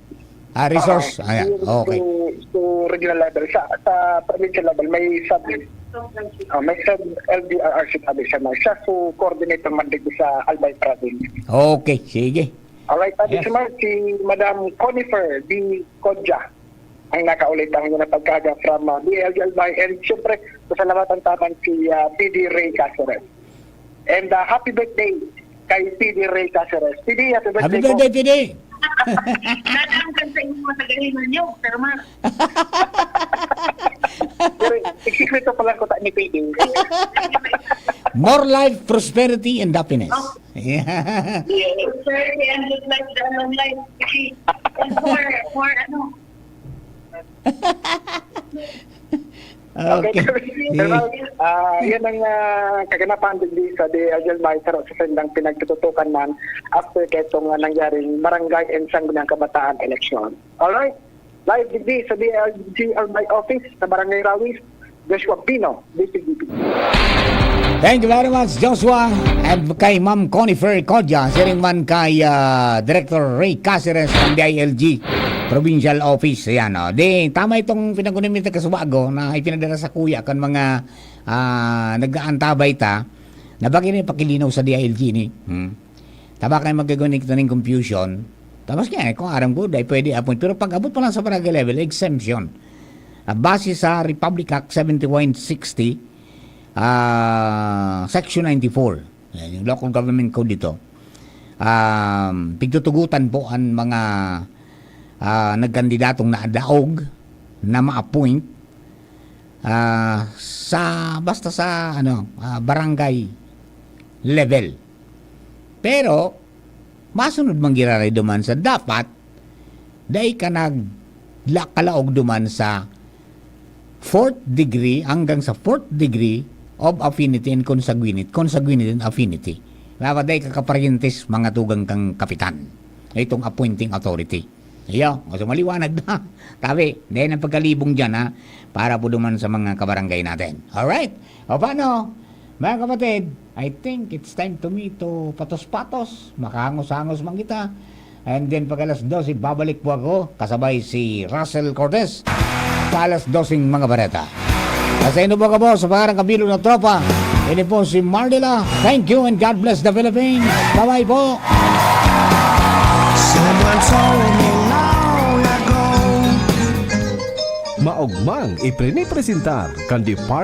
Ah, resource. Ah, Ayan. yung Okay. To, to regional level. Sa, sa provincial level, may sub, ah, may sub L G R R C tabi siya, ma'am. Siya so coordinator man dito sa Albay Province. Okay, sige. Alright, tabi Yes. siya, ma'am, si Madam Conifer D. Kodja ang nakaulit ang mga pagkaga from uh, D L G Albay. And siyempre, pasalamatan taman si uh, P D Ray Caceres. And uh, happy birthday kay P D Ray Caceres. P D, happy birthday Happy po. Birthday, P D! Natanggal sa inyo mga tagahino niyo, pero ma... Pero, sikreto pa lang ko ta ni P D. More life, prosperity, and happiness. Yeah. Prosperity and good life, the long life. Kasi, and more, more ano. Okay. Pero, ah, yan ang uh, kaganapan din sa D L G Albay sa sa sendang pinagtututukan man after ketong uh, nangyaring barangay and sangguniang kabataan election. Alright? Live digdi sa D L G Albay office sa Barangay Rawis, Joshua Pino, D C G P. Thank you very much, Joshua. And kay Ma'am Conifer Kodja, siring man kay ah, Director Ray Caceres ng D I L G Provincial Office. Ayan, oh. Di, tama itong pinag-unimita kasubago na ipinadala sa kuya kan mga ah, nag-aantabay ta na bagay na ipakilinaw sa D I L G ni. Hmm. Tama kayo magkagawa ng confusion. Tapos kaya, kung aram ko, dahil pwede appoint. Pero pag abot pa lang sa barangay level, exemption. Ah, base sa Republic Act seventy-one sixty, ah, Section ninety-four, yan, yung local government code dito, um, pigtutugutan po ang mga ah, nagkandidatong nadaog na ma-appoint ah, sa, basta sa ano, ah, barangay level. Pero, masunod man giraray duman sa dapat, dai ka nag la- kalaog duman sa fourth degree hanggang sa fourth degree of affinity and consanguinity, consanguinity and affinity. Dapat dai ka kaparyentes mga tugang kang kapitan. Itong appointing authority. Iyo, o so maliwanag na. Tabi, dahil ang pagkalibong dyan, ha, para po duman sa mga kabarangay natin. Alright? O paano? Mga kapatid, I think it's time to me to patos-patos, makahangos-hangos man kita. And then pag alas dose, babalik po ako, kasabay si Russell Cortez. Sa alas doseng mga bareta. At sa inyo po, kabo, sa pangarang kabilog na tropa, ini po si Mardila. Thank you and God bless the Philippines. Bye-bye po. Someone told me long ago. Maogmang iprinipresentar kan Department